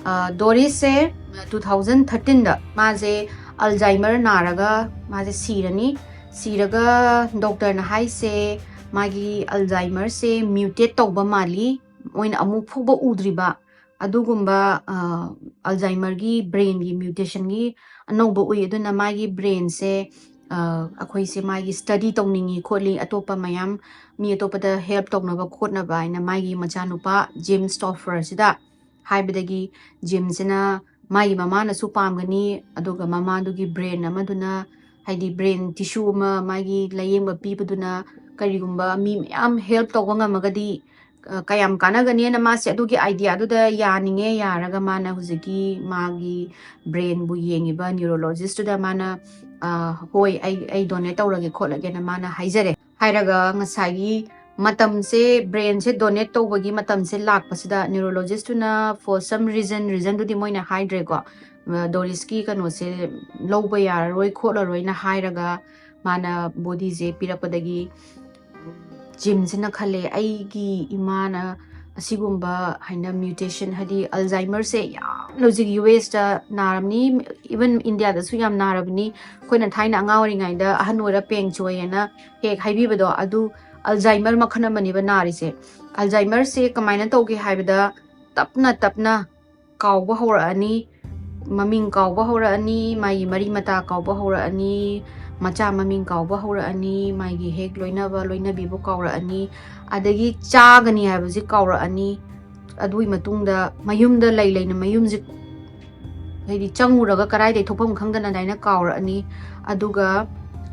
ꯑ, Dorisꯁꯦ two thousand thirteenꯗ ꯃꯥꯁꯦ Alzheimer ꯅꯥꯔꯒ ꯃꯥꯁꯦ ꯁꯤꯔꯅꯤ꯫ ꯁꯤꯔꯒ doctorꯅ ꯍꯥꯏꯁꯦ ꯃꯥꯒꯤ Alzheimerꯁꯦ mutate ꯇꯧꯕ ꯃꯥꯜꯂꯤ, ꯃꯣꯏꯅ ꯑꯃꯨꯛ ꯐꯥꯎꯕ ꯎꯗ꯭ꯔꯤꯕ ꯑꯗꯨꯒꯨꯝꯕ, ꯑ, Alzheimerꯒꯤ brainꯒꯤ mutationꯒꯤ ꯑꯅꯧꯕ ꯎꯏ꯫ ꯑꯗꯨꯅ ꯃꯥꯒꯤ brainꯁꯦ, ꯑ, ꯑꯩꯈꯣꯏꯁꯦ ꯃꯥꯒꯤ study ꯇꯧꯅꯤꯡꯉꯤ ꯈꯣꯠꯂꯤ, ꯑꯇꯣꯞꯄ ꯃꯌꯥꯝ ꯃꯤ ꯑꯇꯣꯞꯄꯗ help ꯇꯧꯅꯕ ꯈꯣꯠꯅꯕ ꯍꯥꯏꯅ ꯃꯥꯒꯤ ꯃꯆꯥꯅꯨꯄꯥ Jim Staufferꯁꯤꯗ ꯍꯥꯏꯕꯗꯒꯤ Jimꯁꯤꯅ ꯃꯥꯒꯤ ꯃꯃꯥꯅꯁꯨ ꯄꯥꯝꯒꯅꯤ, ꯑꯗꯨꯒ ꯃꯃꯥꯗꯨꯒꯤ brain ꯑꯃꯗꯨꯅ, ꯍꯥꯏꯗꯤ brain tissue ꯑꯃ ꯃꯥꯒꯤ ꯂꯥꯌꯦꯡꯕ ꯄꯤꯕꯗꯨꯅ ꯀꯔꯤꯒꯨꯝꯕ ꯃꯤ ꯃꯌꯥꯝ help ꯇꯧꯕ ꯉꯝꯃꯒꯗꯤ ꯑ, ꯀꯌꯥꯝ ꯀꯥꯟꯅꯒꯅꯤꯅ ꯃꯥꯁꯦ ꯑꯗꯨꯒꯤ idea ꯗꯨꯗ ꯌꯥꯅꯤꯡꯉꯦ ꯌꯥꯔꯒ ꯃꯥꯅ ꯍꯧꯖꯤꯛꯀꯤ ꯃꯥꯒꯤ brain ꯕꯨ ꯌꯦꯡꯉꯤꯕ neurologist ꯇꯨꯗ ꯃꯥꯅ, ꯑ, "ꯍꯣꯏ, ꯑꯩ, ꯑꯩ donate ꯇꯧꯔꯒꯦ ꯈꯣꯠꯂꯒꯦꯅ" ꯃꯥꯅ ꯍꯥꯏꯖꯔꯦ꯫ ꯍꯥꯏꯔꯒ ꯉꯁꯥꯏꯒꯤ ꯃꯇꯝꯁꯦ, brain ꯁꯦ donate ꯇꯧꯕꯒꯤ ꯃꯇꯝꯁꯦ ꯂꯥꯛꯄꯁꯤꯗ neurologist ꯇꯨꯅ for some reason, reason ꯗꯨꯗꯤ ꯃꯣꯏꯅ ꯍꯥꯏꯗ꯭ꯔꯦꯀꯣ, ꯑ, ꯗꯣꯔꯤꯁꯀꯤ ꯀꯩꯅꯣꯁꯦ ꯂꯧꯕ ꯌꯥꯔꯔꯣꯏ ꯈꯣꯠꯂꯔꯣꯏꯅ ꯍꯥꯏꯔꯒ ꯃꯥꯅ body ꯁꯦ ꯄꯤꯔꯛꯄꯗꯒꯤ ꯖꯤꯝꯁꯤꯅ ꯈꯜꯂꯦ, "ꯑꯩꯒꯤ ꯏꯃꯥꯅ ꯑꯁꯤꯒꯨꯝꯕ ꯍꯥꯏꯅ mutation, ꯍꯥꯏꯗꯤ Alzheimer ꯁꯦ ꯌꯥꯝꯅ ꯍꯧꯖꯤꯛ ꯌꯨ ꯑꯦꯁꯇ ꯅꯥꯔꯕꯅꯤ, even ꯏꯟꯗꯤꯌꯥꯗꯁꯨ ꯌꯥꯝ ꯅꯥꯔꯕꯅꯤ, ꯑꯩꯈꯣꯏꯅ ꯊꯥꯏꯅ ꯑꯉꯥꯡ ꯑꯣꯏꯔꯤꯉꯩꯗ ꯑꯍꯟ ꯑꯣꯏꯔ ꯄꯦꯡ ꯆꯣꯏꯌꯦꯅ ꯍꯦꯛ ꯍꯥꯏꯕꯤꯕꯗꯣ, ꯑꯗꯨ Alzheimer ꯃꯈꯜ ꯑꯃꯅꯦꯕ ꯅꯥꯔꯤꯁꯦ꯫ Alzheimer ꯁꯦ ꯀꯃꯥꯏꯅ ꯇꯧꯒꯦ ꯍꯥꯏꯕꯗ, ꯇꯞꯅ ꯇꯞꯅ ꯀꯥꯎꯕ ꯍꯧꯔꯛꯑꯅꯤ, ꯃꯃꯤꯡ ꯀꯥꯎꯕ ꯍꯧꯔꯛꯑꯅꯤ, ꯃꯥꯒꯤ ꯃꯔꯤ ꯃꯇꯥ ꯀꯥꯎꯕ ꯍꯧꯔꯛꯑꯅꯤ, ꯃꯆꯥ ꯃꯃꯤꯡ ꯀꯥꯎꯕ ꯍꯧꯔꯛꯑꯅꯤ, ꯃꯥꯒꯤ ꯍꯦꯛ ꯂꯣꯏꯅꯕ ꯂꯣꯏꯅꯕꯤꯕꯨ ꯀꯥꯎꯔꯛꯑꯅꯤ, ꯑꯗꯒꯤ ꯆꯥꯒꯅꯤ ꯍꯥꯏꯕꯁꯤ ꯀꯥꯎꯔꯛꯑꯅꯤ꯫ ꯑꯗꯨꯒꯤ ꯃꯇꯨꯡꯗ ꯃꯌꯨꯝꯗ ꯂꯩ ꯂꯩꯅ ꯃꯌꯨꯝꯁꯤ, ꯍꯥꯏꯗꯤ, ꯆꯪꯉꯨꯔꯒ ꯀꯗꯥꯏꯗꯩ ꯊꯣꯛꯐꯝ ꯈꯪꯗꯅ ꯑꯗꯨꯃꯥꯏꯅ ꯀꯥꯎꯔꯛꯑꯅꯤ꯫ ꯑꯗꯨꯒ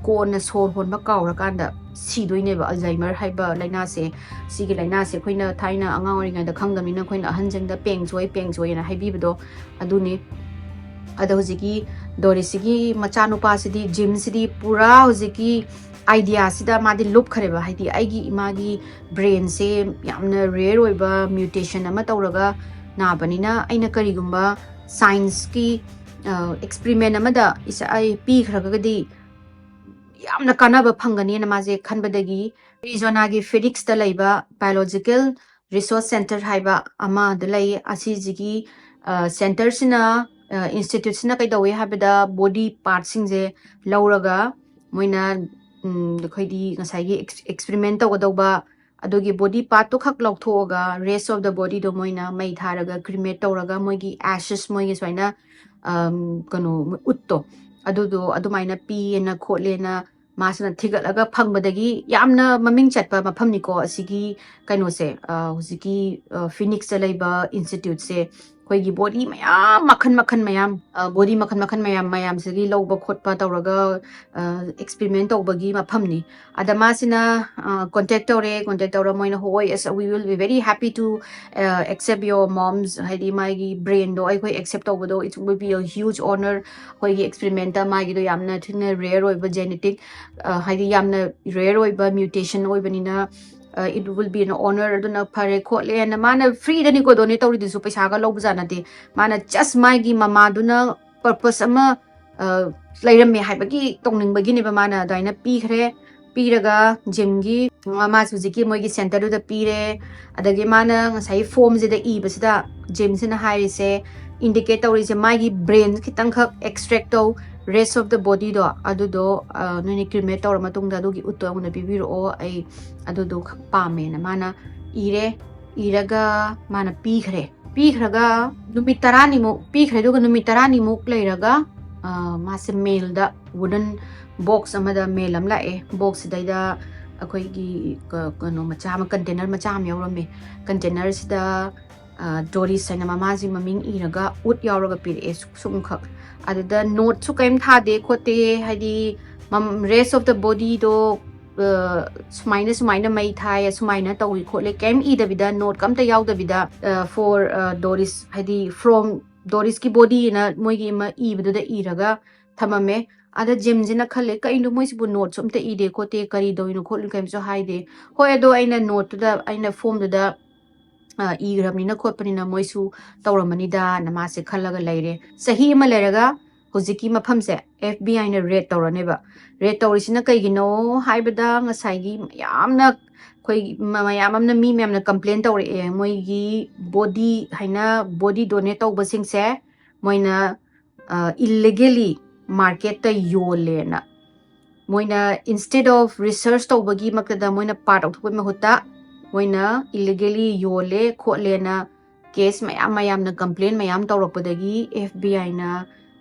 ꯀꯣꯟꯅ ꯁꯣꯔ ꯍꯣꯟꯕ ꯀꯥꯎꯔꯀꯥꯟꯗ ꯁꯤꯗꯣꯏꯅꯦꯕ Alzheimer ꯍꯥꯏꯕ ꯂꯥꯏꯅꯥꯁꯦ꯫ ꯁꯤꯒꯤ ꯂꯥꯏꯅꯥꯁꯦ ꯑꯩꯈꯣꯏꯅ ꯊꯥꯏꯅ ꯑꯉꯥꯡ ꯑꯣꯏꯔꯤꯉꯩꯗ ꯈꯪꯗꯕꯅꯤꯅ ꯑꯩꯈꯣꯏꯅ ꯑꯍꯟꯁꯤꯡꯗ "ꯄꯦꯡ ꯆꯣꯏ, ꯄꯦꯡ ꯆꯣꯏꯅ" ꯍꯥꯏꯕꯤꯕꯗꯣ ꯑꯗꯨꯅꯤ꯫ ꯑꯗꯣ ꯍꯧꯖꯤꯛꯀꯤ ꯗꯣꯔꯤꯁꯁꯤꯒꯤ ꯃꯆꯥꯅꯨꯄꯥꯁꯤꯗꯤ, ꯖꯤꯝꯁꯤꯗꯤ ꯄꯨꯔꯥ ꯍꯧꯖꯤꯛꯀꯤ idea ꯁꯤꯗ ꯃꯥꯗꯤ ꯂꯨꯞꯈ꯭ꯔꯦꯕ꯫ ꯍꯥꯏꯗꯤ, "ꯑꯩꯒꯤ ꯏꯃꯥꯒꯤ brain ꯁꯦ ꯌꯥꯝꯅ rare ꯑꯣꯏꯕ mutation ꯑꯃ ꯇꯧꯔꯒ ꯅꯥꯕꯅꯤꯅ, ꯑꯩꯅ ꯀꯔꯤꯒꯨꯝꯕ science ꯀꯤ, ꯑ, experiment ꯑꯃꯗ ꯏꯁꯥ, ꯑꯩ ꯄꯤꯈ꯭ꯔꯒꯗꯤ ꯌꯥꯝꯅ ꯀꯥꯟꯅꯕ ꯐꯪꯒꯅꯤꯅ" ꯃꯥꯁꯦ ꯈꯟꯕꯗꯒꯤ, ꯑꯦꯔꯤꯖꯣꯅꯥꯒꯤ ꯐꯤꯅꯤꯛꯁꯇ ꯂꯩꯕ Biological Resource Center ꯍꯥꯏꯕ ꯑꯃꯗ ꯂꯩ꯫ ꯑꯁꯤꯁꯤꯒꯤ, ꯑ, center ꯁꯤꯅ, ꯑ, institute ꯁꯤꯅ ꯀꯩꯗꯧꯋꯦ ꯍꯥꯏꯕꯗ, body part ꯁꯤꯡꯁꯦ ꯂꯧꯔꯒ ꯃꯣꯏꯅ, ꯎꯝ, ꯑꯩꯈꯣꯏꯗꯤ ꯉꯁꯥꯏꯒꯤ ex-, experiment ꯇꯧꯒꯗꯧꯕ ꯑꯗꯨꯒꯤ body part ꯇꯨ ꯈꯛ ꯂꯧꯊꯣꯛꯑꯒ, rest of the body ꯗꯣ ꯃꯣꯏꯅ ꯃꯩ ꯊꯥꯔꯒ cremate ꯇꯧꯔꯒ, ꯃꯣꯏꯒꯤ ashes, ꯃꯣꯏꯒꯤ ꯁꯨꯃꯥꯏꯅ, ꯑꯝ, ꯀꯩꯅꯣ, ꯎꯠꯇꯣ, ꯑꯗꯨꯗꯣ ꯑꯗꯨꯃꯥꯏꯅ ꯄꯤꯌꯦꯅ ꯈꯣꯠꯂꯦꯅ ꯃꯥꯁꯤꯅ ꯊꯤꯒꯠꯂꯒ ꯐꯪꯕꯗꯒꯤ ꯌꯥꯝꯅ ꯃꯃꯤꯡ ꯆꯠꯄ ꯃꯐꯝꯅꯤꯀꯣ ꯑꯁꯤꯒꯤ ꯀꯩꯅꯣꯁꯦ, ꯑ, ꯍꯧꯖꯤꯛꯀꯤ, ꯑ, ꯐꯤꯅꯤꯛꯁꯇ ꯂꯩꯕ institute ꯁꯦ꯫ ꯑꯩꯈꯣꯏꯒꯤ ꯕꯣꯗꯤ ꯃꯌꯥꯝ, ꯃꯈꯜ ꯃꯈꯜ ꯃꯌꯥꯝ, ꯕꯣꯗꯤ ꯃꯈꯜ ꯃꯈꯜ ꯃꯌꯥꯝ ꯃꯌꯥꯝꯁꯤꯗꯒꯤ ꯂꯧꯕ ꯈꯣꯠꯄ ꯇꯧꯔꯒ ꯑꯦꯛꯁꯄꯤꯔꯤꯃꯦꯟ ꯇꯧꯕꯒꯤ ꯃꯐꯝꯅꯤ꯫ ꯑꯗ ꯃꯥꯁꯤꯅ ꯀꯣꯟꯇꯦꯛ ꯇꯧꯔꯦ꯫ ꯀꯣꯟꯇꯦꯛ ꯇꯧꯔ ꯃꯣꯏꯅ, "ꯍꯣꯏ, ꯑꯁ, we will be very happy to accept your mom's", ꯍꯥꯏꯗꯤ ꯃꯥꯒꯤ ꯕ꯭ꯔꯦꯟꯗꯣ ꯑꯩꯈꯣꯏ ꯑꯦꯛꯁꯦꯞ ꯇꯧꯕꯗꯣ, "It will be a huge honor", ꯑꯩꯈꯣꯏꯒꯤ ꯑꯦꯛꯁꯄꯤꯔꯤꯃꯦꯟꯇ ꯃꯥꯒꯤꯗꯣ ꯌꯥꯝꯅ ꯊꯤꯅ ꯔꯦꯌꯔ ꯑꯣꯏꯕ ꯖꯦꯅꯦꯇꯤꯛ, ꯍꯥꯏꯗꯤ ꯌꯥꯝꯅ ꯔꯦꯌꯔ ꯑꯣꯏꯕ ꯃ꯭ꯌꯨꯇꯦꯁꯟ ꯑꯣꯏꯕꯅꯤꯅ, "It will be an honor", ꯑꯗꯨꯅ ꯐꯔꯦ ꯈꯣꯠꯂꯦꯅ ꯃꯥꯅ ꯐ꯭ꯔꯤꯗꯅꯤꯀꯣ ꯗꯣꯅꯦꯠ ꯇꯧꯔꯤꯗꯨꯁꯨ, ꯄꯩꯁꯥꯒ ꯂꯧꯕꯖꯥꯠ ꯅꯠꯇꯦ꯫ ꯃꯥꯅ ꯖꯁ ꯃꯥꯒꯤ ꯃꯃꯥꯗꯨꯅ ꯄꯔꯄꯁ ꯑꯃ ꯂꯩꯔꯝꯃꯦ ꯍꯥꯏꯕꯒꯤ ꯇꯧꯅꯤꯡꯕꯒꯤꯅꯦꯕ ꯃꯥꯅ ꯑꯗꯨꯃꯥꯏꯅ ꯄꯤꯈ꯭ꯔꯦ꯫ ꯄꯤꯔꯒ ꯖꯤꯝꯒꯤ ꯃꯃꯥꯁꯨ ꯍꯧꯖꯤꯛꯀꯤ ꯃꯣꯏꯒꯤ ꯁꯦꯟꯇꯔꯗꯨꯗ ꯄꯤꯔꯦ꯫ ꯑꯗꯒꯤ ꯃꯥꯅ ꯉꯁꯥꯏꯒꯤ ꯐꯣꯝꯁꯤꯗ ꯏꯕꯁꯤꯗ ꯖꯤꯝꯁꯤꯅ ꯍꯥꯏꯔꯤꯁꯦ, ꯏꯟꯗꯤꯀꯦꯠ ꯇꯧꯔꯤꯁꯦ, ꯃꯥꯒꯤ ꯕ꯭ꯔꯦꯟ ꯈꯤꯇꯪꯈꯛ ꯑꯦꯛꯁꯇ꯭ꯔꯦꯛ ꯇꯧ, ꯔꯦꯁ ꯑꯣꯐ ꯗ ꯕꯣꯗꯤꯗꯣ ꯑꯗꯨꯗꯣ ꯅꯣꯏꯅ ꯀ꯭ꯔꯤꯃꯦꯠ ꯇꯧꯔ ꯃꯇꯨꯡꯗ ꯑꯗꯨꯒꯤ ꯎꯠꯇꯣ ꯑꯩꯉꯣꯟꯗ ꯄꯤꯕꯤꯔꯛꯑꯣ, ꯑꯩ ꯑꯗꯨꯗꯣ ꯈꯛ ꯄꯥꯝꯃꯦꯅ ꯃꯥꯅ ꯏꯔꯦ꯫ ꯏꯔꯒ ꯃꯥꯅ ꯄꯤꯈ꯭ꯔꯦ꯫ ꯄꯤꯈ꯭ꯔꯒ ꯅꯨꯃꯤꯠ ꯇꯔꯥꯅꯤꯃꯨꯛ ꯄꯤꯈ꯭ꯔꯦ꯫ ꯑꯗꯨꯒ ꯅꯨꯃꯤꯠ ꯇꯔꯥꯅꯤꯃꯨꯛ ꯂꯩꯔꯒ ꯃꯥꯁꯦ ꯃꯦꯜꯗ, ꯋꯨꯗꯟ ꯕꯣꯛꯁ ꯑꯃꯗ ꯃꯦꯜ ꯑꯃ ꯂꯥꯛꯑꯦ꯫ ꯕꯣꯛꯁꯁꯤꯗꯩꯗ ꯑꯩꯈꯣꯏꯒꯤ ꯀꯩꯅꯣ ꯃꯆꯥ ꯑꯃ, ꯀꯟꯇꯦꯅꯔ ꯃꯆꯥ ꯑꯃ ꯌꯥꯎꯔꯝꯃꯦ꯫ ꯀꯟꯇꯦꯅꯔꯁꯤꯗ ꯗꯣꯔꯤꯁ ꯍꯥꯏꯅ ꯃꯃꯥꯁꯤ ꯃꯃꯤꯡ ꯏꯔꯒ ꯎꯠ ꯌꯥꯎꯔꯒ ꯄꯤꯔꯛꯑꯦ꯫ ꯁꯨꯝꯈꯛ ꯑꯗꯨꯗ ꯅꯣꯠꯁꯨ ꯀꯔꯤꯝ ꯊꯥꯗꯦ ꯈꯣꯠꯇꯦ, ꯍꯥꯏꯗꯤ ꯔꯦꯁ ꯑꯣꯐ ꯗ ꯕꯣꯗꯤꯗꯣ ꯁꯨꯃꯥꯏꯅ ꯁꯨꯃꯥꯏꯅ ꯃꯩ ꯊꯥꯏ, ꯑꯁꯨꯃꯥꯏꯅ ꯇꯧꯏ ꯈꯣꯠꯂꯤ, ꯀꯔꯤꯝ ꯏꯗꯕꯤꯗ, ꯅꯣꯠ ꯑꯝꯇ ꯌꯥꯎꯗꯕꯤꯗ, ꯐꯣꯔ ꯗꯣꯔꯤꯁ, ꯍꯥꯏꯗꯤ ꯐ꯭ꯔꯣꯝ ꯗꯣꯔꯤꯁꯀꯤ ꯕꯣꯗꯤꯅ ꯃꯣꯏꯒꯤ ꯑꯃ ꯏꯕꯗꯨꯗ ꯏꯔꯒ ꯊꯝꯃꯝꯃꯦ꯫ ꯑꯗ ꯖꯤꯝꯁꯤꯅ ꯈꯜꯂꯦ, "ꯀꯩꯅꯣ ꯃꯣꯏꯁꯤꯕꯨ ꯅꯣꯠꯁꯨ ꯑꯝꯇ ꯏꯗꯦ ꯈꯣꯠꯇꯦ, ꯀꯔꯤ ꯇꯧꯔꯤꯅꯣ ꯈꯣꯠꯂꯤꯅꯣ?" ꯀꯔꯤꯝꯁꯨ ꯍꯥꯏꯗꯦ꯫ "ꯍꯣꯏ, ꯑꯗꯣ ꯑꯩꯅ ꯅꯣꯠꯇꯨꯗ, ꯑꯩꯅ ꯐꯣꯝꯗꯨꯗ ꯏꯈ꯭ꯔꯕꯅꯤꯅ ꯈꯣꯠꯄꯅꯤꯅ ꯃꯣꯏꯁꯨ ꯇꯧꯔꯝꯃꯅꯤꯗꯥꯅ" ꯃꯥꯁꯦ ꯈꯜꯂꯒ ꯂꯩꯔꯦ꯫ ꯆꯍꯤ ꯑꯃ ꯂꯩꯔꯒ ꯍꯧꯖꯤꯛꯀꯤ ꯃꯐꯝꯁꯦ ꯑꯦꯐ ꯕꯤ ꯑꯥꯏꯅ ꯔꯦꯠ ꯇꯧꯔꯅꯦꯕ꯫ ꯔꯦꯠ ꯇꯧꯔꯤꯁꯤꯅ ꯀꯩꯒꯤꯅꯣ ꯍꯥꯏꯕꯗ, ꯉꯁꯥꯏꯒꯤ ꯃꯌꯥꯝꯅ ꯑꯩꯈꯣꯏ ꯃ-, ꯃꯌꯥꯝ ꯑꯃꯅ, ꯃꯤ ꯃꯌꯥꯝꯅ ꯀꯝꯄ꯭ꯂꯦꯟ ꯇꯧꯔꯛꯑꯦ, ꯃꯣꯏꯒꯤ ꯕꯣꯗꯤ ꯍꯥꯏꯅ ꯕꯣꯗꯤ ꯗꯣꯅꯦꯠ ꯇꯧꯕꯁꯤꯡꯁꯦ ꯃꯣꯏꯅ ꯏꯜꯂꯤꯒꯦꯂꯤ ꯃꯥꯔꯀꯦꯠꯇ ꯌꯣꯜꯂꯦꯅ꯫ ꯃꯣꯏꯅ instead of research ꯇꯧꯕꯒꯤ ꯃꯛꯇꯗ ꯃꯣꯏꯅ ꯄꯥꯔꯠ ꯂꯧꯊꯣꯛꯄꯒꯤ ꯃꯍꯨꯠꯇ ꯃꯣꯏꯅ ꯏꯜꯂꯤꯒꯦꯂꯤ ꯌꯣꯜꯂꯦ ꯈꯣꯠꯂꯦꯅ ꯀꯦꯁ ꯃꯌꯥꯝ, ꯃꯌꯥꯝꯅ ꯀꯝꯄ꯭ꯂꯦꯟ ꯃꯌꯥꯝ ꯇꯧꯔꯛꯄꯗꯒꯤ ꯑꯦꯐ ꯕꯤ ꯑꯥꯏꯅ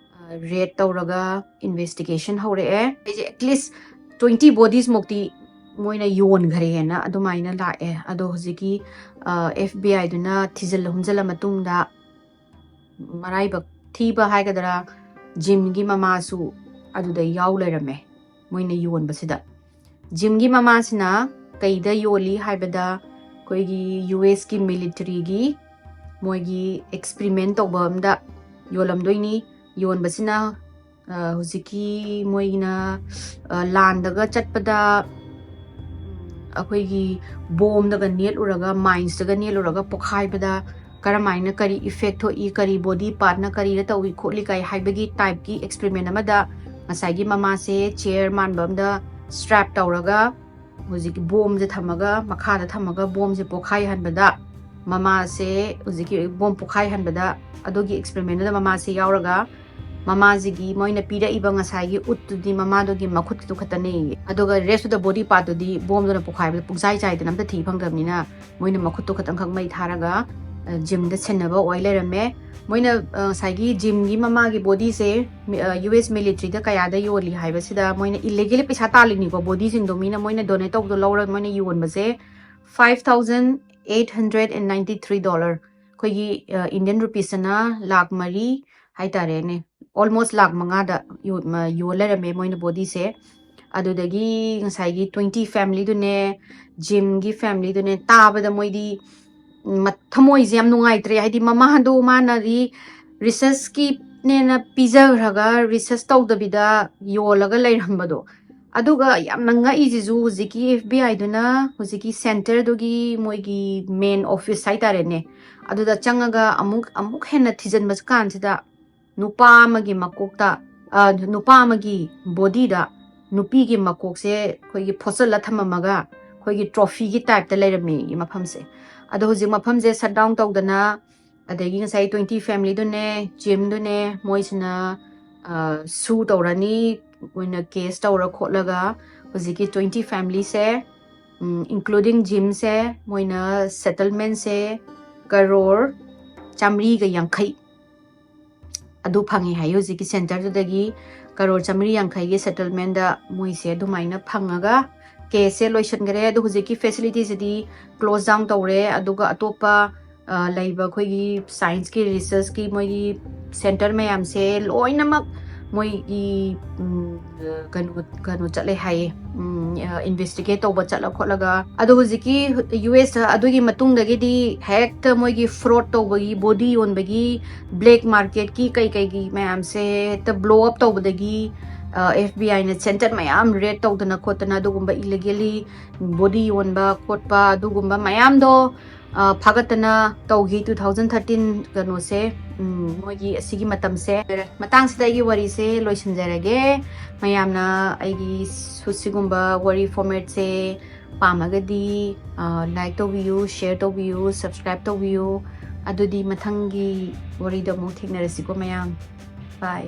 ꯔꯦꯠ ꯇꯧꯔꯒ ꯏꯟꯚꯦꯁꯇꯤꯒꯦꯁꯟ ꯍꯧꯔꯛꯑꯦ꯫ ꯑꯩꯁꯦ ꯑꯦꯠꯂꯤꯁ ꯇ꯭ꯋꯦꯟꯇꯤ ꯕꯣꯗꯤꯁꯃꯨꯛꯇꯤ ꯃꯣꯏꯅ ꯌꯣꯟꯈ꯭ꯔꯦꯅ ꯑꯗꯨꯃꯥꯏꯅ ꯂꯥꯛꯑꯦ꯫ ꯑꯗꯣ ꯍꯧꯖꯤꯛꯀꯤ ꯑꯦꯐ ꯕꯤ ꯑꯥꯏꯗꯨꯅ ꯊꯤꯖꯤꯜꯂ ꯍꯨꯝꯖꯤꯜꯂ ꯃꯇꯨꯡꯗ ꯃꯔꯥꯏꯕꯛ ꯊꯤꯕ ꯍꯥꯏꯒꯗ꯭ꯔꯥ, ꯖꯤꯝꯒꯤ ꯃꯃꯥꯁꯨ ꯑꯗꯨꯗ ꯌꯥꯎ ꯂꯩꯔꯝꯃꯦ ꯃꯣꯏꯅ ꯌꯣꯟꯕꯁꯤꯗ꯫ ꯖꯤꯝꯒꯤ ꯃꯃꯥꯁꯤꯅ ꯀꯩꯗ ꯌꯣꯜꯂꯤ ꯍꯥꯏꯕꯗ, ꯑꯩꯈꯣꯏꯒꯤ ꯌꯨ ꯑꯦꯁꯀꯤ ꯃꯤꯂꯤꯇꯔꯤꯒꯤ ꯃꯣꯏꯒꯤ ꯑꯦꯛꯁꯄ꯭ꯔꯤꯃꯦꯟ ꯇꯧꯕ ꯑꯝꯗ ꯌꯣꯜꯂꯝꯗꯣꯏꯅꯤ꯫ ꯌꯣꯟꯕꯁꯤꯅ ꯍꯧꯖꯤꯛꯀꯤ ꯃꯣꯏꯅ ꯂꯥꯟꯗꯒ ꯆꯠꯄꯗ ꯑꯩꯈꯣꯏꯒꯤ ꯕꯣꯝꯗꯒ ꯅꯦꯠꯂꯨꯔꯒ, ꯃꯥꯏꯟꯁꯇꯒ ꯅꯦꯠꯂꯨꯔꯒ ꯄꯣꯈꯥꯏꯕꯗ ꯀꯔꯝꯍꯥꯏꯅ, ꯀꯔꯤ ꯏꯐꯦꯛ ꯊꯣꯛꯏ, ꯀꯔꯤ ꯕꯣꯗꯤ ꯄꯥꯔꯠꯅ ꯀꯔꯤꯗ ꯇꯧꯏ ꯈꯣꯠꯂꯤ ꯀꯥꯏ ꯍꯥꯏꯕꯒꯤ ꯇꯥꯏꯞꯀꯤ ꯑꯦꯛꯁꯄ꯭ꯔꯤꯃꯦꯟ ꯑꯃꯗ ꯉꯁꯥꯏꯒꯤ ꯃꯃꯥꯁꯦ ꯆꯤꯌꯔ ꯃꯥꯟꯕ ꯑꯃꯗ ꯁ꯭ꯇ꯭ꯔꯦꯞ ꯇꯧꯔꯒ, ꯍꯧꯖꯤꯛꯀꯤ ꯕꯣꯝꯁꯦ ꯊꯝꯃꯒ, ꯃꯈꯥꯗ ꯊꯝꯃꯒ ꯕꯣꯝꯁꯦ ꯄꯣꯈꯥꯏꯍꯟꯕꯗ, ꯃꯃꯥꯁꯦ ꯍꯧꯖꯤꯛꯀꯤ ꯕꯣꯝ ꯄꯣꯈꯥꯏꯍꯟꯕꯗ, ꯑꯗꯨꯒꯤ ꯑꯦꯛꯁꯄ꯭ꯔꯤꯃꯦꯟꯗꯨꯗ ꯃꯃꯥꯁꯦ ꯌꯥꯎꯔꯒ, ꯃꯃꯥꯁꯤꯒꯤ ꯃꯣꯏꯅ ꯄꯤꯔꯛꯏꯕ ꯉꯁꯥꯏꯒꯤ ꯎꯠꯇꯨꯗꯤ ꯃꯃꯥꯗꯨꯒꯤ ꯃꯈꯨꯠꯇꯨ ꯈꯛꯇꯅꯦ꯫ ꯑꯗꯨꯒ rest of the body part ꯇꯨꯗꯤ ꯕꯣꯝꯗꯨꯅ ꯄꯣꯈꯥꯏꯕꯗ ꯄꯨꯡꯆꯥꯏ ꯆꯥꯏꯗꯅ ꯑꯝꯇ ꯊꯤ ꯐꯪꯗꯕꯅꯤꯅ, ꯃꯣꯏꯅ ꯃꯈꯨꯠꯇꯨ ꯈꯛꯇꯪꯈꯛ ꯃꯩ ꯊꯥꯔꯒ ꯖꯤꯝꯗ ꯁꯤꯟꯅꯕ ꯑꯣꯏ ꯂꯩꯔꯝꯃꯦ꯫ ꯃꯣꯏꯅ ꯉꯁꯥꯏꯒꯤ ꯖꯤꯝꯒꯤ ꯃꯃꯥꯒꯤ ꯕꯣꯗꯤꯁꯦ ꯌꯨ ꯑꯦꯁ ꯃꯤꯂꯤꯇꯔꯤꯗ ꯀꯌꯥꯗ ꯌꯣꯜꯂꯤ ꯍꯥꯏꯕꯁꯤꯗ, ꯃꯣꯏꯅ ꯏꯂꯤꯒꯦꯂꯤ ꯄꯩꯁꯥ ꯇꯥꯜꯂꯤꯅꯤꯀꯣ꯫ ꯕꯣꯗꯤꯁꯤꯡꯗꯣ ꯃꯤꯅ, ꯃꯣꯏꯅ ꯗꯣꯅꯦꯠ ꯇꯧꯕꯗꯣ ꯂꯧꯔꯒ ꯃꯣꯏꯅ ꯌꯣꯟꯕꯁꯦ five thousand eight hundred and ninety three dollar, ꯑꯩꯈꯣꯏꯒꯤ ꯏꯟꯗꯤꯌꯟ ꯔꯨꯄꯤꯁꯇꯅ ꯂꯥꯛ ꯃꯔꯤ ꯍꯥꯏꯇꯥꯔꯦꯅꯦ, ꯑꯣꯜꯃꯣꯁ ꯂꯥꯛ ꯃꯉꯥꯗ ꯌꯣ-, ꯃ-, ꯌꯣꯜ ꯂꯩꯔꯝꯃꯦ ꯃꯣꯏꯅ ꯕꯣꯗꯤꯁꯦ꯫ ꯑꯗꯨꯗꯒꯤ ꯉꯁꯥꯏꯒꯤ ꯇ꯭ꯋꯦꯟꯇꯤ ꯐꯦꯃꯤꯂꯤꯗꯨꯅꯦ, ꯖꯤꯝꯒꯤ ꯐꯦꯃꯤꯂꯤꯗꯨꯅꯦ, ꯇꯥꯕꯗ ꯃꯣꯏꯗꯤ ꯃ-, ꯊꯃꯣꯏꯁꯦ ꯌꯥꯝ ꯅꯨꯡꯉꯥꯏꯇ꯭ꯔꯦ꯫ ꯍꯥꯏꯗꯤ ꯃꯃꯥꯗꯣ ꯃꯥꯅꯗꯤ ꯔꯤꯁꯔꯁꯀꯤꯅꯦꯅ ꯄꯤꯖꯈ꯭ꯔꯒ ꯔꯤꯁꯔꯁ ꯇꯧꯗꯕꯤꯗ ꯌꯣꯜꯂꯒ ꯂꯩꯔꯝꯕꯗꯣ꯫ ꯑꯗꯨꯒ ꯌꯥꯝꯅ ꯉꯛꯏꯁꯤꯁꯨ ꯍꯧꯖꯤꯛꯀꯤ ꯑꯦꯐ ꯕꯤ ꯑꯥꯏꯗꯨꯅ ꯍꯧꯖꯤꯛꯀꯤ ꯁꯦꯟꯇꯔꯗꯨꯒꯤ ꯃꯣꯏꯒꯤ ꯃꯦꯟ ꯑꯣꯐꯤꯁ ꯍꯥꯏꯇꯥꯔꯦꯅꯦ, ꯑꯗꯨꯗ ꯆꯪꯉꯒ ꯑꯃꯨꯛ, ꯑꯃꯨꯛ ꯍꯦꯟꯅ ꯊꯤꯖꯤꯟꯕ ꯀꯥꯟꯁꯤꯗ ꯅꯨꯄꯥ ꯑꯃꯒꯤ ꯃꯀꯣꯛꯇ, ꯑ, ꯅꯨꯄꯥ ꯑꯃꯒꯤ ꯕꯣꯗꯤꯗ ꯅꯨꯄꯤꯒꯤ ꯃꯀꯣꯛꯁꯦ ꯑꯩꯈꯣꯏꯒꯤ ꯐꯣꯠꯆꯜꯂ ꯊꯝꯃꯝꯃꯒ ꯑꯩꯈꯣꯏꯒꯤ ꯇ꯭ꯔꯣꯐꯤꯒꯤ ꯇꯥꯏꯞꯇ ꯂꯩꯔꯝꯃꯤ ꯃꯐꯝꯁꯦ꯫ ꯑꯗꯣ ꯍꯧꯖꯤꯛ ꯃꯐꯝꯁꯦ ꯁꯠ ꯗꯥꯎꯟ ꯇꯧꯗꯅ, ꯑꯗꯒꯤ ꯉꯁꯥꯏ ꯇ꯭ꯋꯦꯟꯇꯤ ꯐꯦꯃꯤꯂꯤꯗꯨꯅꯦ, ꯖꯤꯝꯗꯨꯅꯦ, ꯃꯣꯏꯁꯤꯅ, ꯑ, ꯁꯨ ꯇꯧꯔꯅꯤ, ꯃꯣꯏꯅ ꯀꯦꯁ ꯇꯧꯔ ꯈꯣꯠꯂꯒ ꯍꯧꯖꯤꯛꯀꯤ ꯇ꯭ꯋꯦꯟꯇꯤ ꯐꯦꯃꯤꯂꯤꯁꯦ, ꯎꯝ, ꯏꯟꯀ꯭ꯂꯨꯗꯤꯡ ꯖꯤꯝꯁꯦ, ꯃꯣꯏꯅ ꯁꯦꯇꯜꯃꯦꯟꯁꯦ ꯀꯔꯣꯔ ꯆꯥꯃꯔꯤꯒ ꯌꯥꯡꯈꯩ ꯑꯗꯨ ꯐꯪꯉꯦ ꯍꯥꯏꯌꯦ ꯍꯧꯖꯤꯛꯀꯤ ꯁꯦꯟꯇꯔꯗꯨꯗꯒꯤ꯫ ꯀꯔꯣꯔ ꯆꯥꯃꯔꯤ ꯌꯥꯡꯈꯩꯒꯤ ꯁꯦꯇꯜꯃꯦꯟꯗ ꯃꯣꯏꯁꯦ ꯑꯗꯨꯃꯥꯏꯅ ꯐꯪꯉꯒ ꯀꯦꯁꯁꯦ ꯂꯣꯏꯁꯤꯟꯈꯔꯦ꯫ ꯑꯗꯣ ꯍꯧꯖꯤꯛꯀꯤ ꯐꯦꯁꯤꯂꯤꯇꯤꯁꯤꯗꯤ ꯀ꯭ꯂꯣꯖ ꯗꯥꯎꯟ ꯇꯧꯔꯦ, ꯑꯗꯨꯒ ꯑꯇꯣꯞꯄ ꯑ, ꯂꯩꯕ ꯑꯩꯈꯣꯏꯒꯤ ꯁꯥꯏꯟꯁꯀꯤ ꯔꯤꯁꯔꯁꯀꯤ ꯃꯣꯏꯒꯤ ꯁꯦꯟꯇꯔ ꯃꯌꯥꯝꯁꯦ ꯂꯣꯏꯅꯃꯛ ꯃꯣꯏꯒꯤ, ꯎꯝ, ꯀꯩꯅꯣ ꯀꯩꯅꯣ ꯆꯠꯂꯦ ꯍꯥꯏꯌꯦ, ꯏꯟꯚꯦꯁꯇꯤꯒꯦꯠ ꯇꯧꯕ ꯆꯠꯂ ꯈꯣꯠꯂꯒ꯫ ꯑꯗꯣ ꯍꯧꯖꯤꯛꯀꯤ ꯌꯨ ꯑꯦꯁꯇ ꯑꯗꯨꯒꯤ ꯃꯇꯨꯡꯗꯒꯤꯗꯤ ꯍꯦꯛꯇ ꯃꯣꯏꯒꯤ ꯐ꯭ꯔꯣꯗ ꯇꯧꯕꯒꯤ, ꯕꯣꯗꯤ ꯌꯣꯟꯕꯒꯤ, ꯕ꯭ꯂꯦꯛ ꯃꯥꯔꯀꯦꯠꯀꯤ ꯀꯩ ꯀꯩꯒꯤ ꯃꯌꯥꯝꯁꯦ ꯍꯦꯛꯇ ꯕ꯭ꯂꯣ ꯑꯞ ꯇꯧꯕꯗꯒꯤ, ꯑꯦꯐ ꯕꯤ ꯑꯥꯏꯅ ꯁꯦꯟꯇꯔ ꯃꯌꯥꯝ ꯔꯦꯠ ꯇꯧꯗꯅ ꯈꯣꯠꯇꯅ ꯑꯗꯨꯒꯨꯝꯕ ꯏꯂꯤꯒꯦꯂꯤ ꯕꯣꯗꯤ ꯌꯣꯟꯕ ꯈꯣꯠꯄ ꯑꯗꯨꯒꯨꯝꯕ ꯃꯌꯥꯝꯗꯣ ꯑ, ꯐꯥꯒꯠꯇꯅ ꯇꯧꯈꯤ꯫ Two thousand thirteen ꯀꯩꯅꯣꯁꯦ, ꯎꯝ, ꯃꯣꯏꯒꯤ ꯑꯁꯤꯒꯤ ꯃꯇꯝꯁꯦ꯫ ꯃꯇꯥꯡꯁꯤꯗ ꯑꯩꯒꯤ ꯋꯥꯔꯤꯁꯦ ꯂꯣꯏꯁꯤꯟꯖꯔꯒꯦ꯫ ꯃꯌꯥꯝꯅ ꯑꯩꯒꯤ ꯁꯨ-, ꯁꯤꯒꯨꯝꯕ ꯋꯥꯔꯤ ꯐꯣꯔꯃꯦꯠꯁꯦ ꯄꯥꯝꯃꯒꯗꯤ, ꯑ, ꯂꯥꯏꯛ ꯇꯧꯕꯤꯌꯨ, ꯁꯤꯌꯔ ꯇꯧꯕꯤꯌꯨ, ꯁꯕꯁꯀ꯭ꯔꯥꯏꯕ ꯇꯧꯕꯤꯌꯨ꯫ ꯑꯗꯨꯗꯤ ꯃꯊꯪꯒꯤ ꯋꯥꯔꯤꯗ ꯑꯃꯨꯛ ꯊꯦꯡꯅꯔꯁꯤꯀꯣ ꯃꯌꯥꯝ꯫ ꯕꯥꯏ꯫